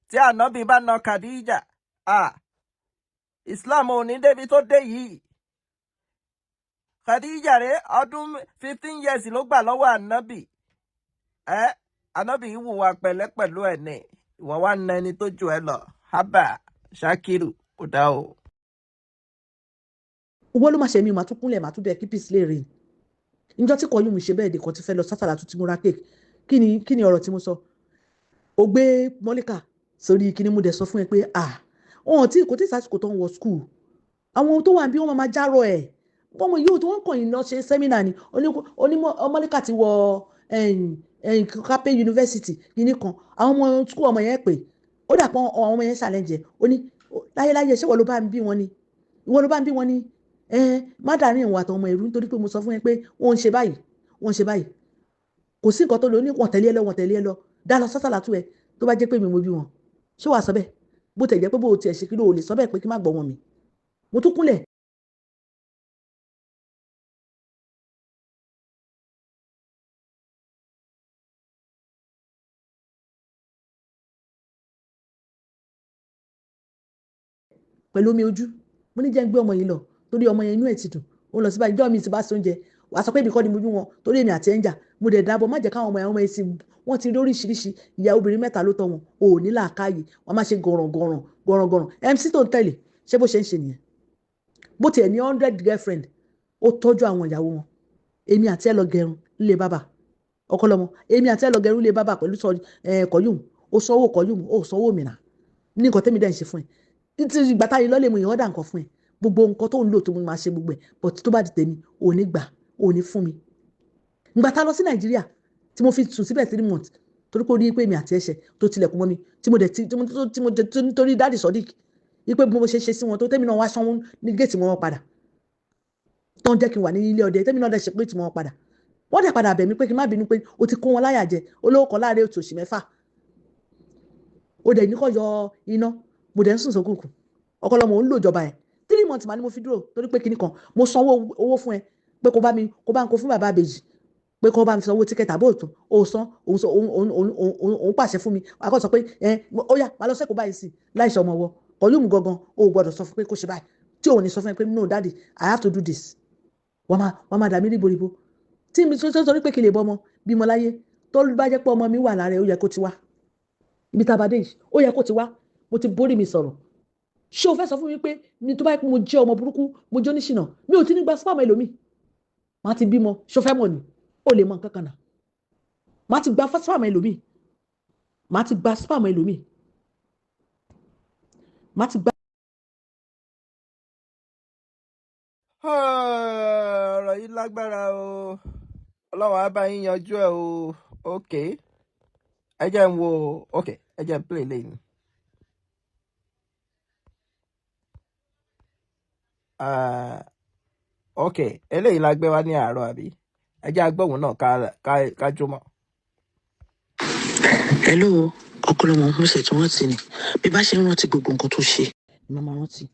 Tí ànábì bá na Khadija, ah, Islam ò ní débi tó dé yìí. Khadija rẹ, ọdún 15 years ló gbà lọ́wọ́ ànábì ẹ. Ànábì wùwà pẹ̀lẹ́ pẹ̀lú ẹ̀ ní ìwọ wá na ẹni tó jù ẹ lọ. Haba Shakiru, kò dáa o.
Owó ló máa ṣe mí, màá tún kúnlẹ̀, màá tún bẹ̀ kí peace lè rìn. Níjọ́ tí kọ́yún mi ṣe bẹ́ẹ̀ dé kan ti fẹ́ lọ sátàlá tún ti múra cake. Kí ni ọ̀rọ̀ tí mo sọ? Ó gbé mọ́líkà sórí kíní, mo dẹ̀ sọ fún ẹ pé ah, wọn tí kò tí sásìkò tó ń wọ school, àwọn tó wà bí wọ́n máa járọ ẹ̀, wọ́n mọ yóò tó wọ́n kàn yín lọ ṣe seminar ni. Onímọ̀ mọ́líkà ti wọ Kápẹ́ University kíní kan, àwọn ọmọ school, ọmọ yẹn pè ó dà pọ̀, àwọn ọmọ yẹn challenge ẹ̀. Ó ní láyéláyé, ṣé ìwọ ló bá ń bí wọn ni? Ìwọ ló bá ń bí wọn ni? Ẹ má dàrin ìwà àtọmọ ẹrú, nítorí pé mo sọ fún ẹ pé wọ́n ń ṣe báyìí, wọ́n ń ṣe báyìí, kò sí nǹkan tó lò ní wọ́n tẹ̀lé ẹ lọ, wọ́n tẹ̀lé ẹ lọ, dá lọ sọ́sàlá tú ẹ. Tó bá jẹ́ pé mi mo bí wọn, ṣé wàá sọ bẹ́ẹ̀? Bó tẹ̀ jẹ́ pé bó o tiẹ̀ ṣe kí ló lè sọ bẹ́ẹ̀ pé kí má gbọ́ wọn mi, mo tún kúnlẹ̀. Pẹ̀lú omi ojú, mo ní jẹ́ ń gbé ọmọ yìí lọ, torí ọmọ yẹn inú ẹ̀ ti dùn, ó lọ síbáyìí. Ìjọ mi ti bá sí oúnjẹ, wàá sọ pé ibi kọ́ ni mo bí wọn, torí èmi àti ẹ̀ ń jà. Mo dẹ̀ dábọ̀, má jẹ́ káwọn ọmọ yẹn, ọmọ yẹn sì wọ́n ti rí oríṣiríṣi ìyá obìnrin mẹ́ta ló tọ́ wọn. Ò ní làákàyè, wọ́n máa ṣe gọ̀rọ̀gọ̀rọ̀ gọ̀rọ̀gọ̀rọ̀. MC tó ń tẹ̀lé, ṣé bó ṣe ń ṣe nìyẹn? Bó tiẹ̀ ní 100 girlfriend, ó tọ́jú àwọn ìyàwó wọn. Èmi àti ẹ̀ lọ gẹrun nílé bàbá ọkọlọmọ, èmi àti ẹ̀ lọ gẹrun nílé bàbá pẹ̀lú sọ kọ̀yùm. Ó sanwó kọ̀yùm, ó sanwó mìíràn ní nǹkan tẹ́mi dẹ̀ ń ṣe fún ẹ títí ìgbà táyé lọ́lẹ̀ mo yàn ọ́ dà nǹkan fún ẹ. Gbogbo nǹkan tó ń lò tó mo máa ṣe gbogbo ẹ, but tó bá di tèmi, ò ní gbà, ò ní fún mi. Ìgbà tá a lọ sí Nàìjíríà tí mo fi sùn síbẹ̀ 3 months, torí pé ó ní pé èmi àti ẹ̀ṣẹ̀ tó tilẹ̀kùn mọ́ mi, tí mo dẹ̀ tí mo dẹ̀ nítorí dáàdì Sodiq, wípé bí mo ṣe ṣe sí wọn tó, tẹ́mi náà wá sanwó ní géètì wọn padà, tó ń jẹ́ kí n wà ní ilé ọdẹ, tẹ́mi náà dẹ̀ ṣe pé tí wọn padà, wọ́n dẹ̀ padà bẹ̀ mí pé kí n má bínú pé o ti kó wọn láyà jẹ. Olówó kan láàrin òtòṣì mẹ́fà, o dẹ̀ ní kó yọ iná, mo dẹ̀ ń sùn sókùnkùn. Ọkọlọmọ ò ń lò ìjọba ẹ̀. 3 months mà ni mo fi dúró, torí pé kinní kan, mo sanwó owó fún ẹ pé kó bá mi, kó bá ń kó fún bàbá àbèjì, pé kó bá mi sanwó ticket àbó òtún, ó san, òun sọ òun òun òun òun pàṣẹ fún mi, akọ́ sọ pé ẹ ó yá, máa lọ sẹ́kọ̀ọ́ báyìí sí láìsọ ọmọ wọ kọ̀yùmù gangan. O ò gbọ́dọ̀ sọ fún pé kó ṣe báyìí tí òun ní sọ fún ẹ pé no daddy, I have to do this. Wọ́n máa dà mí ríboríbo tí mi tó sọ pé kí lè bọ́ ọmọ bímọ láyé. Tó bá jẹ́ pé ọmọ mi wà lára ẹ̀, ó yẹ kó ti wá ibi tá a bá dé yìí, ó yẹ kó ti wá. Mo ti borí mi sọ̀rọ̀. Ṣé o fẹ́ sọ fún mi pé mi tó bá yẹ pé mo jẹ́ ọmọ burúkú, mo jẹ́ oníṣìnà, mi ò ti ní gba sperm ẹlòmíì, má ti bímọ? Ṣé o fẹ́ mọ̀ ni? O lè mọ nǹkan kan náà. Má ti gba sperm ẹlòmíì, má ti gba sperm ẹlòmíì, má ti gba.
Ọ̀rọ̀ yìí lágbára o. Ọlọ́run á bá yín yanjú ẹ̀ o. Ok, ẹ jẹ́ ń wo. Ok, ẹ jẹ́ ń play lẹ́yìn. Ah, ok, eléyìí la gbé wá ní àárọ̀, àbí? Ẹ jẹ́ agbóhùn náà ká jó mọ́.
Hello, Ọ̀kanlọ́mọ. Mo ṣe tún rántí ni bí bá ṣe ń rántí gbogbo nǹkan tó ṣe
ni màmá rántí.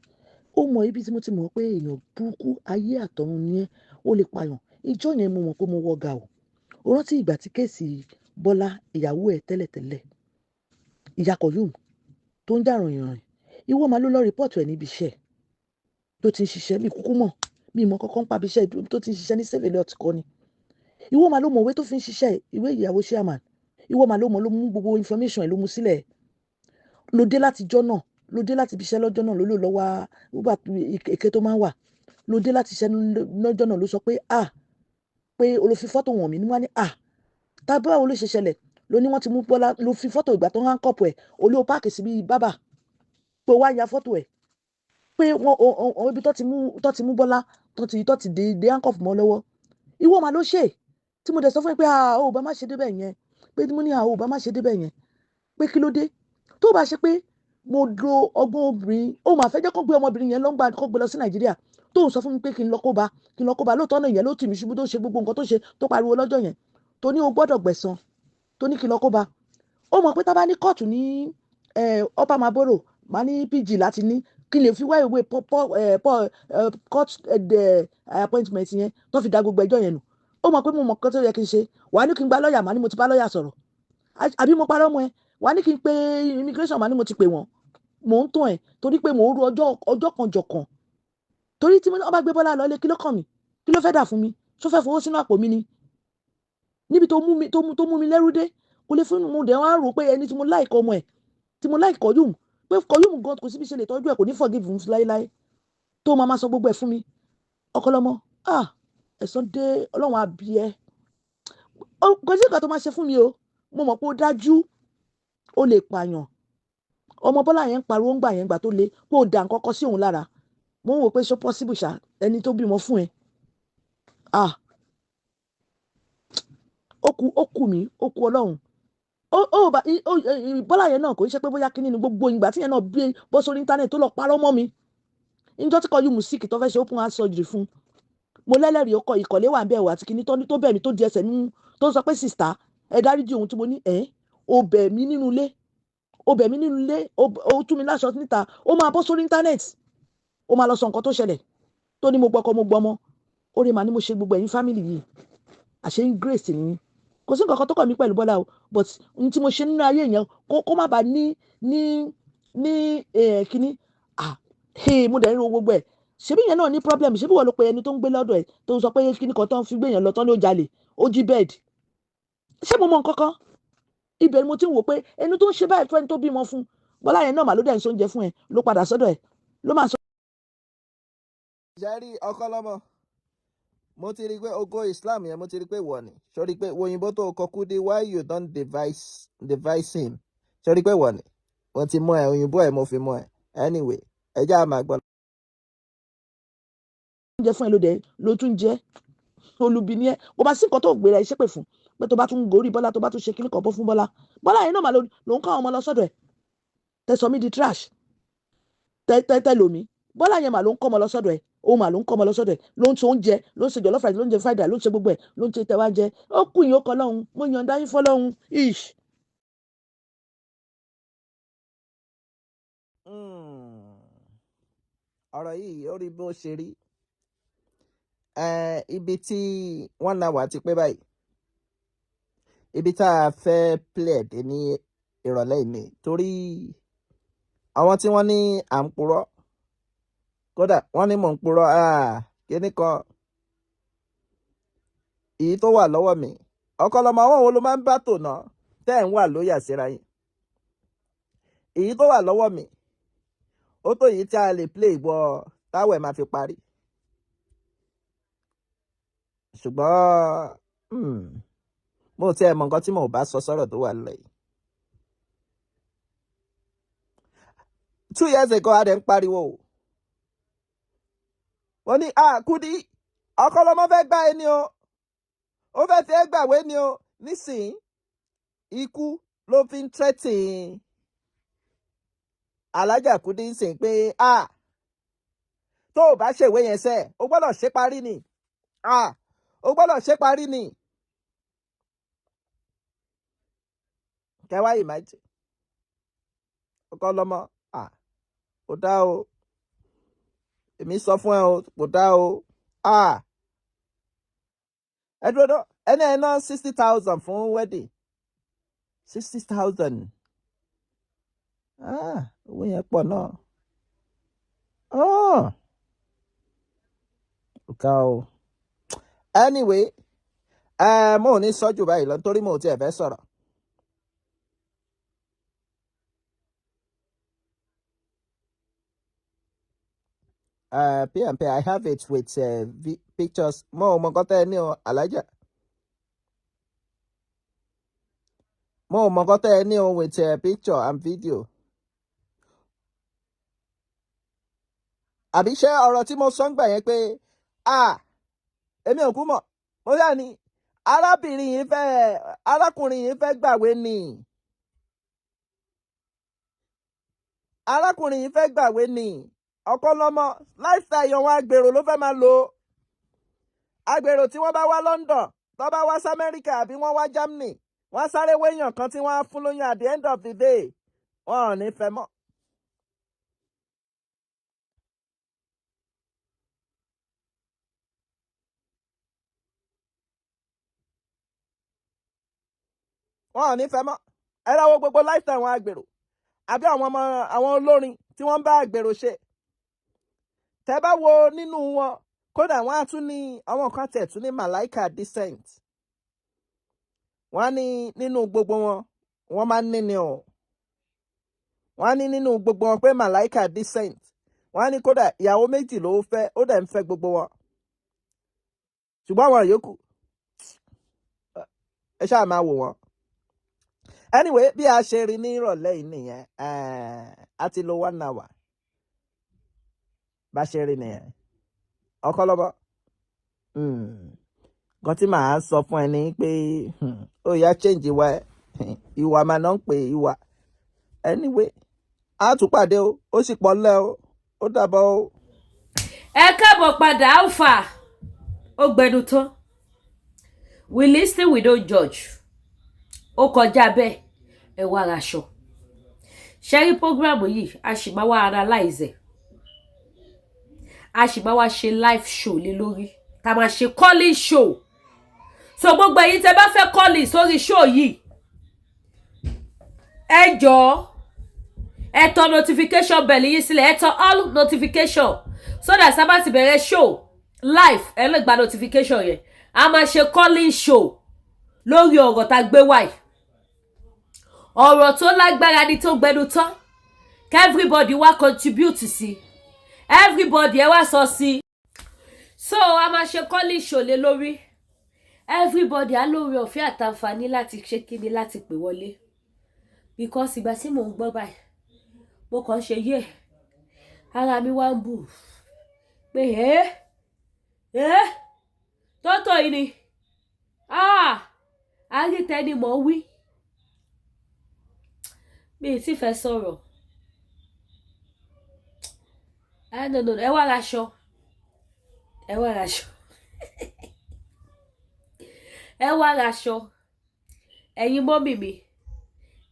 Ó mọ ibi tí mo ti mọ̀ pé èèyàn burúkú ayé àtọ̀run ni ẹ́, ó lè pààyàn. Ìjọ yẹn mo mọ̀ pé mo wọ ga o. Ó rántí ìgbà tí case Bọ́lá, ìyàwó ẹ̀ tẹ́lẹ̀tẹ́lẹ̀, ìyá Koyum tó ń jà ròyìnròyìn, ìwọ máa ló lọ report ẹ̀ níbi iṣẹ́ tó ti ń ṣiṣẹ́. Mi kúkú mọ̀, mi mọ̀ kọ́kọ́ ń pa ibi iṣẹ́ tó ti ń ṣiṣẹ́ ní Save a Lot kọ́ ni. Ìwọ máa ló mọ̀ ìwé tó fi ń ṣiṣẹ́, ìwé ìyàwó chairman. Ìwọ máa ló mọ̀, ló mú gbogbo information ẹ̀, ló mú sílẹ̀. Ló dé láti jọ́ náà, ló dé láti ibi iṣẹ́ lọ́jọ́ náà, ló lò lọ́wọ́ wíwà èké tó máa ń wà. Ló dé láti iṣẹ́ lọ́jọ́ náà, ló sọ pé, ah, pé olófi fọ́tò wọ̀n mí ní. Wọ́n ní, ah, tàbí báwo ló ṣe ṣẹlẹ̀? Ló ní wọ́n ti mú Bọ́lá. Ló fi fọ́tò ìgbà tó ń handcuff ẹ̀, olóò park síbi bábà, pé ó wá ya fọ́tò ẹ̀, pé wọ́n ibi tó ti mú Bọ́lá, tó ti dé handcuff mọ́ lọ́wọ́. Ìwọ máa ló ṣe tí mo dẹ̀ sọ fún ẹ pé, ah, ó bá má ṣe débẹ̀ yẹn, pé mo ní, ah, ó bá má ṣe débẹ̀ yẹn, pé kí ló dé tó bá ṣe pé mo lo ọgbọ́n obìnrin. Ó máa fẹ́ jẹ́ kó gbé ọmọbìnrin yẹn lọ́ngbà, kó gbé lọ sí Nàìjíríà, tó ń sọ fún mi pé kí n lọ kó bá, kí n lọ kó bá. Lóòótọ́ náà, ìyẹn ló tì mí ṣubú, tó ṣe gbogbo nǹkan tó ṣe, tó pariwo lọ́jọ́ yẹn, tó ní o gbọ́dọ̀ gbẹ̀san, tó ní kí n lọ kó bá. Ó mọ̀ pé tá bá ní kóòtù ní Upper Marlboro, máa ní PG láti ní kí n lè fi wá ìwé court appointment yẹn tó fi dá gbogbo ẹjọ́ yẹn nù. Ó mọ̀ pé mo mọ̀ nǹkan tó yẹ kí n ṣe. Wàá ní kí n gba lọ́ọ̀yà, màá ní mo ti bá lọ́ọ̀yà sọ̀rọ̀. Àbí mo parọ́ mọ́ ẹ? Wàá ní kí n pe immigration, màá ní mo ti pè wọ́n. Mò ń tàn ẹ́ torí pé mò ń ro ọjọ́ ọjọ́ kan jọ̀kan, torí tí wọ́n bá gbé Bọ́lá lọ ilé, kí ló kàn mí? Kí ló fẹ́ dà fún mi? Ṣó fẹ́ fowó sínú àpò mi ni? Níbi tó mú mi lẹ́rú dé, kò lè fún mo dẹ̀ wá rò pé ẹni tí mo like ọmọ ẹ̀, tí mo like Koyum, pé Koyum gan, kò síbi ṣe lè tọ́jú ẹ̀, kò ní forgive fún láéláé, tó máa ma sọ gbogbo ẹ̀ fún mi. Ọ̀kanlọ́mọ, ah, ẹ̀san dé. Ọlọ́run á bí ẹ. Kò sí nǹkan tó máa ṣe fún mi o. Mo mọ̀ pé ó dájú, ó lè pààyàn. Ọmọ Bọ́lá yẹn ń pariwo ńgbà yẹn, gbà tó le pé ó da nǹkan kan sí òun lára. Mo ń wò pé ṣó possible ṣá, ẹni tó bímọ fún ẹ? Ah, ó kú, ó kú mi, ó kú Ọlọ́run. Ó bá ó Bọ́lá yẹn náà, kò ń ṣe pé bóyá kíní ni gbogbo ìgbà tí yẹn náà bí bọ́ sórí internet tó lọ parọ́ mọ́ mi níjọ́ tí kọjú music tó fẹ́ ṣe open heart surgery fún. Mo lẹ́lẹ́rìí, ọkọ̀ ìkọ̀lé wà ń bẹ̀ wò àti kíní tó bẹ̀ mí, tó di ẹsẹ̀ mímú, tó ń sọ pé, "Sister, ẹ dáríjì òun." Tí mo ní ẹ̀, ó bẹ̀ mí nínú ilé, ó bẹ̀ mí nínú ilé, ó tú mi láṣọ níta, ó máa bọ́ sórí internet, ó máa lọ sọ nǹkan tó ṣẹlẹ̀, tó ní mo gbọ́kọ, mo gbọ́mọ. Ó rí màá ní mo ṣe gbogbo ẹ̀yin family yìí, àṣẹ ń grace ni. Kò sí nǹkan kan tó kàn mí pẹ̀lú Bọ́lá o, but n tí mo ṣe nínú ayé yẹn, kó má bàa ní kíní. Ah hey, mo dẹ̀ ń ro gbogbo ẹ̀. Ṣebí yẹn náà ní problem? Ṣebí wọ́n ló pe ẹni tó ń gbé lọ́dọ̀ ẹ̀, tó ń sọ pé kíní kan tó ń fi gbé yẹn lọ tán, ló jalè, ó jí bed? Ṣé mo mọ nǹkan kan? Ibẹ̀ ni mo ti ń wò pé ẹni tó ń ṣe báyìí fún ẹni tó bímọ fún. Bọ́lá yẹn náà mà ló dẹ̀ ń sóúnjẹ fún ẹ, ló padà sọ́dọ̀ ẹ̀, ló máa sọ.
Ṣe rí Ọ̀kanlọ́mọ, mo ti rí i pé Ògo Islam yẹn, mo ti rí i pé wọ̀ ni. Sórí pé òyìnbó tó kọ, Kudi, why you don devise him? Sórí pé wọ̀ ni, mo ti mú ẹ, òyìnbó ẹ mo fi mú ẹ. Anyway, ẹ jẹ́ àmà gbọ́.
Oúnjẹ fún ẹ ló dẹ̀ ló tún jẹ́. Olubi ni ẹ. Kò bá sí nǹkan tó gbéra ẹ ṣépè fún, pé tó bá tún gorí Bọ́lá, tó bá tún ṣe kíní kan bọ́ fún Bọ́lá. Bọ́lá yẹn náà mà ló ń kọ́ àwọn ọmọ lọ sọ́dọ̀ ẹ̀. Tẹ sọ mí di trash, tẹ tẹ tẹ lòmí. Bọ́lá yẹn mà ló ń kọ́ ọmọ lọ sọ́dọ̀ ẹ̀, ó mà ló ń kọ́ ọmọ lọ sọ́dọ̀ ẹ̀, ló ń ṣe oúnjẹ, ló ń ṣe jollof rice, ló ń jẹ fried rice, ló ń ṣe gbogbo ẹ̀, ló ń ṣe tẹwà jẹ. Ó kù yín, ó kọ lọ́hùn. Mo yànda yín fọlọ́hún ish.
Ọ̀rọ̀ yìí, ó rí bó ṣe rí. Ibi tí one hour ti pé báyìí, ibi tá a fẹ́ play dé ní ìrọ̀lẹ́ yìí ni, torí àwọn tí wọ́n ní à ń purọ́, kódà wọ́n ní mò ń purọ́ kíní kan, èyí tó wà lọ́wọ́ mi. Ọ̀kanlọ́mọ, àwọn wo ló máa ń bá tò náà tẹ́ ẹ̀ ń wà lóyà síra yín? Èyí tó wà lọ́wọ́ mi. Ó tó yìí tí a lè play gbọ́ táwẹ̀ máa fi parí. Ṣùgbọ́n mo tiẹ̀ mọ nǹkan tí mo bá sọ sọ́rọ̀ tó wà nílẹ̀ yìí. 2 years ago, a dẹ̀ ń pariwo o. Wọ́n ní, "Ah, Kudi, Ọ̀kanlọ́mọ fẹ́ gbá ẹni o, ó fẹ́ fi ẹ́ gbàwé ni o." Nísìnyí, ikú ló fi ń threaten Alájà Kudi ń sìn pé, "Ah, tó o bá ṣèwé yẹn sẹ́, o gbọ́dọ̀ ṣe parí ni. Ah, o gbọ́dọ̀ ṣe parí ni." Kẹwàá imagine Ọ̀kanlọ́mọ. Ah, kò dá o. Èmi sọ fún ẹ o, kò dá o. Ah, ẹ dúró dọ́ ẹni ẹ ná 60,000 fún wedding, 60,000. Ah, owó yẹn pọ̀ náà. Ah, ọ̀gá o. Anyway, ẹ mo ò ní sọ jù báyìí lọ nítorí mo ò tiẹ̀ fẹ́ sọ̀rọ̀. PMP, I have it with pictures. Mo ò mọ nǹkan tẹ́ ẹ ní o, Alájà. Mo ò mọ nǹkan tẹ́ ẹ ní o with picture and video. Àbí ṣé ọ̀rọ̀ tí mo sọ ń gbà yẹn pé, ah, èmi ò kú mọ̀, mo yà ní arábìnrin yìí fẹ́, arákùnrin yìí fẹ́ gbàwé ni. Arákùnrin yìí fẹ́ gbàwé ni. Ọ̀kanlọ́mọ lifestyle àwọn agbèrò ló fẹ́ máa lò. Agbèrò tí wọ́n bá wá London, tó bá wá sí Amẹ́ríkà àbí wọ́n wá Germany, wọ́n sáré wéyàn kan tí wọ́n á fún lóyún. At the end of the day, wọ́n ò ní fẹ́ mọ́. Wọ́n ò ní fẹ́ mọ́. Ẹ lọ́wọ́ gbogbo lifestyle àwọn agbèrò àbí àwọn ọmọ àwọn olórin tí wọ́n ń bá agbèrò ṣe. Tẹ́ bá wo nínú wọn, kódà wọ́n á tún ní àwọn kan tẹ̀ tún ní Malaika decent. Wọ́n á ní nínú gbogbo wọn, wọ́n máa ń ní ni o. Wọ́n á ní nínú gbogbo wọn pé Malaika decent. Wọ́n á ní kódà ìyàwó méjì ló fẹ́, ó dẹ̀ ń fẹ́ gbogbo wọn. Ṣùgbọ́n àwọn yòókù, ẹ ṣáà máa wò wọ́n. Anyway, bí a ṣe rí ní ìrọ̀lẹ́ yìí nìyẹn. A ti lo one hour. Bá ṣe rí nìyẹn. Ọ̀kanlọ́mọ, nǹkan tí màá sọ fún ẹ ni pé ó yá, change ìwà ẹ. Ìwà máa náà ń pè ìwà. Anyway, a tún pàdé o, ó sì pọ̀ lẹ́ o, ó dàbọ̀ o.
Ẹ káàbọ̀ padà. Alpha ó gbẹnu tán. We listen, we don't judge. Ó kọjá bẹ́ẹ̀. Ẹ wá aṣọ ṣẹ́rí program yìí, a sì máa wá analyze ẹ̀, a sì máa wá ṣe live show lé lórí, tá a máa ṣe calling show. So gbogbo ẹ̀yin tẹ́ bá fẹ́ calling sórí show yìí, ẹ jọ̀ọ́, ẹ tọ notification bell yín sílẹ̀, ẹ tọ all notification, so that sábà ti bẹ̀rẹ̀ show live, ẹ lè gba notification yẹn. A máa ṣe calling show lórí ọ̀rọ̀ tá a gbé wáyìí. Ọ̀rọ̀ tó lágbára ni, tó gbẹnu tán, everybody wá contribute sí, everybody ẹ wá sọ sí. So a máa ṣe calling show lé lórí. Everybody á lórí ọ̀fẹ́ àtàǹfààní láti ṣe kíni, láti pè wọlé, because ìgbà tí mò ń gbọ́ báyìí, mo kàn ń ṣe yé, ara mi wá ń bù pé ẹ́ ẹ́ tọ́tọ̀ yìí ni. Ah, àrítẹ́ni mọ̀ wí, mi ì tí fẹ́ sọ̀rọ̀. Ah, no, no, ẹ wá raṣọ, ẹ wá raṣọ, ẹ wá raṣọ. Ẹ̀yin mummy mi,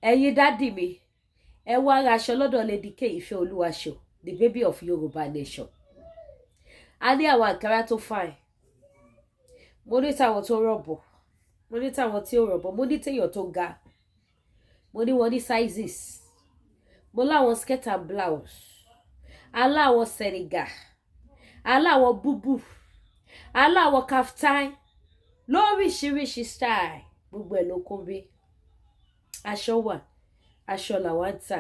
ẹ̀yin daddy mi, ẹ wá raṣọ lọ́dọ̀ Lady K Ìfẹ́ Olúwaṣọ, the baby of Yorùbá nation. A ní àwọn àǹkárá tó fine. Mo ní tàwọn tó rọ̀bọ̀, mo ní tàwọn tí ò rọ̀bọ̀, mo ní téèyàn tó ga, mo ní wọn ní sizes. Mo láwọn skirt and blouse, aláwọ̀ Senegal, aláwọ̀ búbù, aláwọ̀ kaftan lóríṣiríṣi style, gbogbo ẹ̀ ló kún bí aṣọ wà. Aṣọ làwa ń tà.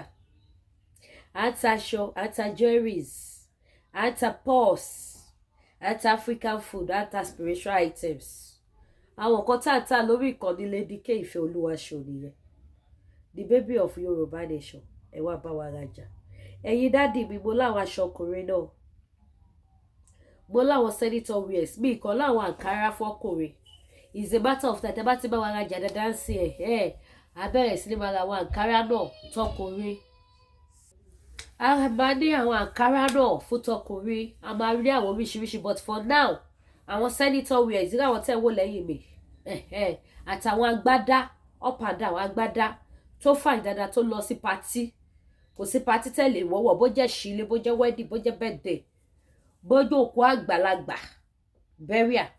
À ń ta aṣọ, à ń ta jewelries, à ń ta purse, à ń ta African food, à ń ta spiritual items. Àwọn nǹkan tá à ń tà lórí ìkànnì Lady K Ìfẹ́ Olúwaṣọ nìyẹn, the baby of Yorùbá nation. Ẹ wá bá wa rajà. Ẹ̀yin daddy mi, mo láwọn aṣọ ọkùnrin náà, mo láwọn senator wears mi kan, láwọn àǹkárá fọkùnrin. Is a matter of time, tẹ́ bá ti bá wa rajà dáadáa ń sìn, ẹ̀ ẹ̀ a bẹ̀rẹ̀ sí ní máa ra àwọn àǹkárá náà tọkùnrin. A máa ní àwọn àǹkárá náà fún tọkùnrin, a máa rí àwọn oríṣiríṣi, but for now, àwọn senator wears ní àwọn tẹ́ ń wò lẹ́yìn mi, àtàwọn agbádá up and down, agbádá tó fine dáadáa tó lọ sí party. Kò sí party tẹ́lẹ̀ wọ́wọ́, bó jẹ́ ṣílé, bó jẹ́ wedding, bó jẹ́ birthday, bó jẹ́ òkú àgbàlagbà, burial,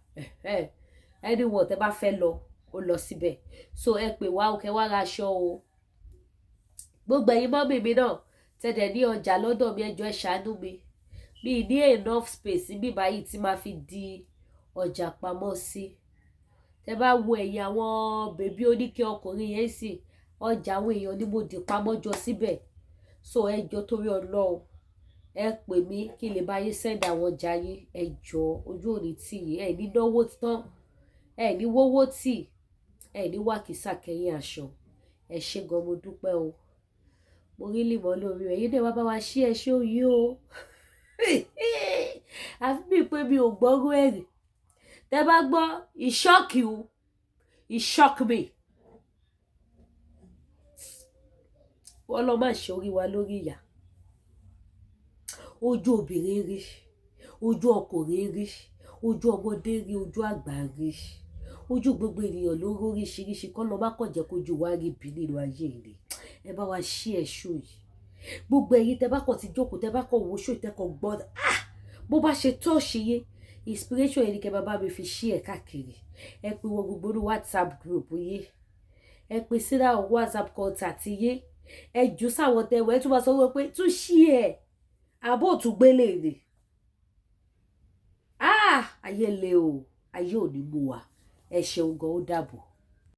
anyone tẹ́ bá fẹ́ lọ, ó lọ síbẹ̀. So ẹ pè wá o, kẹ́ wá ra aṣọ o. Gbogbo ẹ̀yin mummy mi náà tẹ̀dẹ̀ ní ọjà lọ́dọ̀ mi, ẹ jọ̀ọ́, ẹ ṣàánú mi. Mi ní enough space níbí báyìí tí máa fi di ọjà pamọ́ sí. Tẹ́ bá wo ẹ̀yìn àwọn baby oníke ọkùnrin yẹn sì, ọjà àwọn èèyàn ni mo dì pamọ́ jọ síbẹ̀. So ẹ jọ̀ọ́, torí Ọlọ́run, ẹ pè mí kí n lè bá yín send àwọn ọjà yín. Ẹ jọ̀ọ́, ojú òní tì yín, ẹ ní náwó tán, ẹ ní wówó tì, ẹ ní wàkísà kẹ́yìn aṣọ. Ẹ ṣé gan, mo dúpẹ́ o. Mo rí lìmọ́ lórí rẹ̀ yín náà, wá bá wa ṣí ẹ ṣé òyìn o. Àfi bíi pé mi ò gbọ́rú ẹ̀rì tẹ́ bá gbọ́, it shock you, it shock me. Wọ́n lọ máa ṣe orí wa lórí ìyá. Ojú obìnrin rí, ojú ọkùnrin rí, ojú ọmọdé rí, ojú àgbà rí, ojú gbogbo ènìyàn ló rí oríṣiríṣi. Kọ́ lọ má kàn jẹ́ kójú wa rí bí nínú ayé rẹ̀. Ẹ bá wa ṣí ẹ̀ ṣó yìí. Gbogbo ẹ̀yin tẹ́ bá kàn ti jókòó, tẹ́ bá kàn wò ṣó, tẹ́ kàn gbọ́, ah, bó bá ṣe tọ́ọ̀ṣì yé inspiration yẹn ni kẹ́ bá bá mi fi ṣí ẹ̀ káàkiri. Ẹ pé wọn gbogbo ní WhatsApp group yé, ẹ pè síra WhatsApp contact yé, ẹ jù sáwọn tẹwọ. Ẹ tún máa sọ wọn pé tún ṣí ẹ àbó tún gbélé rè. Ah, ayé le o, ayé ò ní mú wa. Ẹ ṣeun gan, ó dàbọ̀.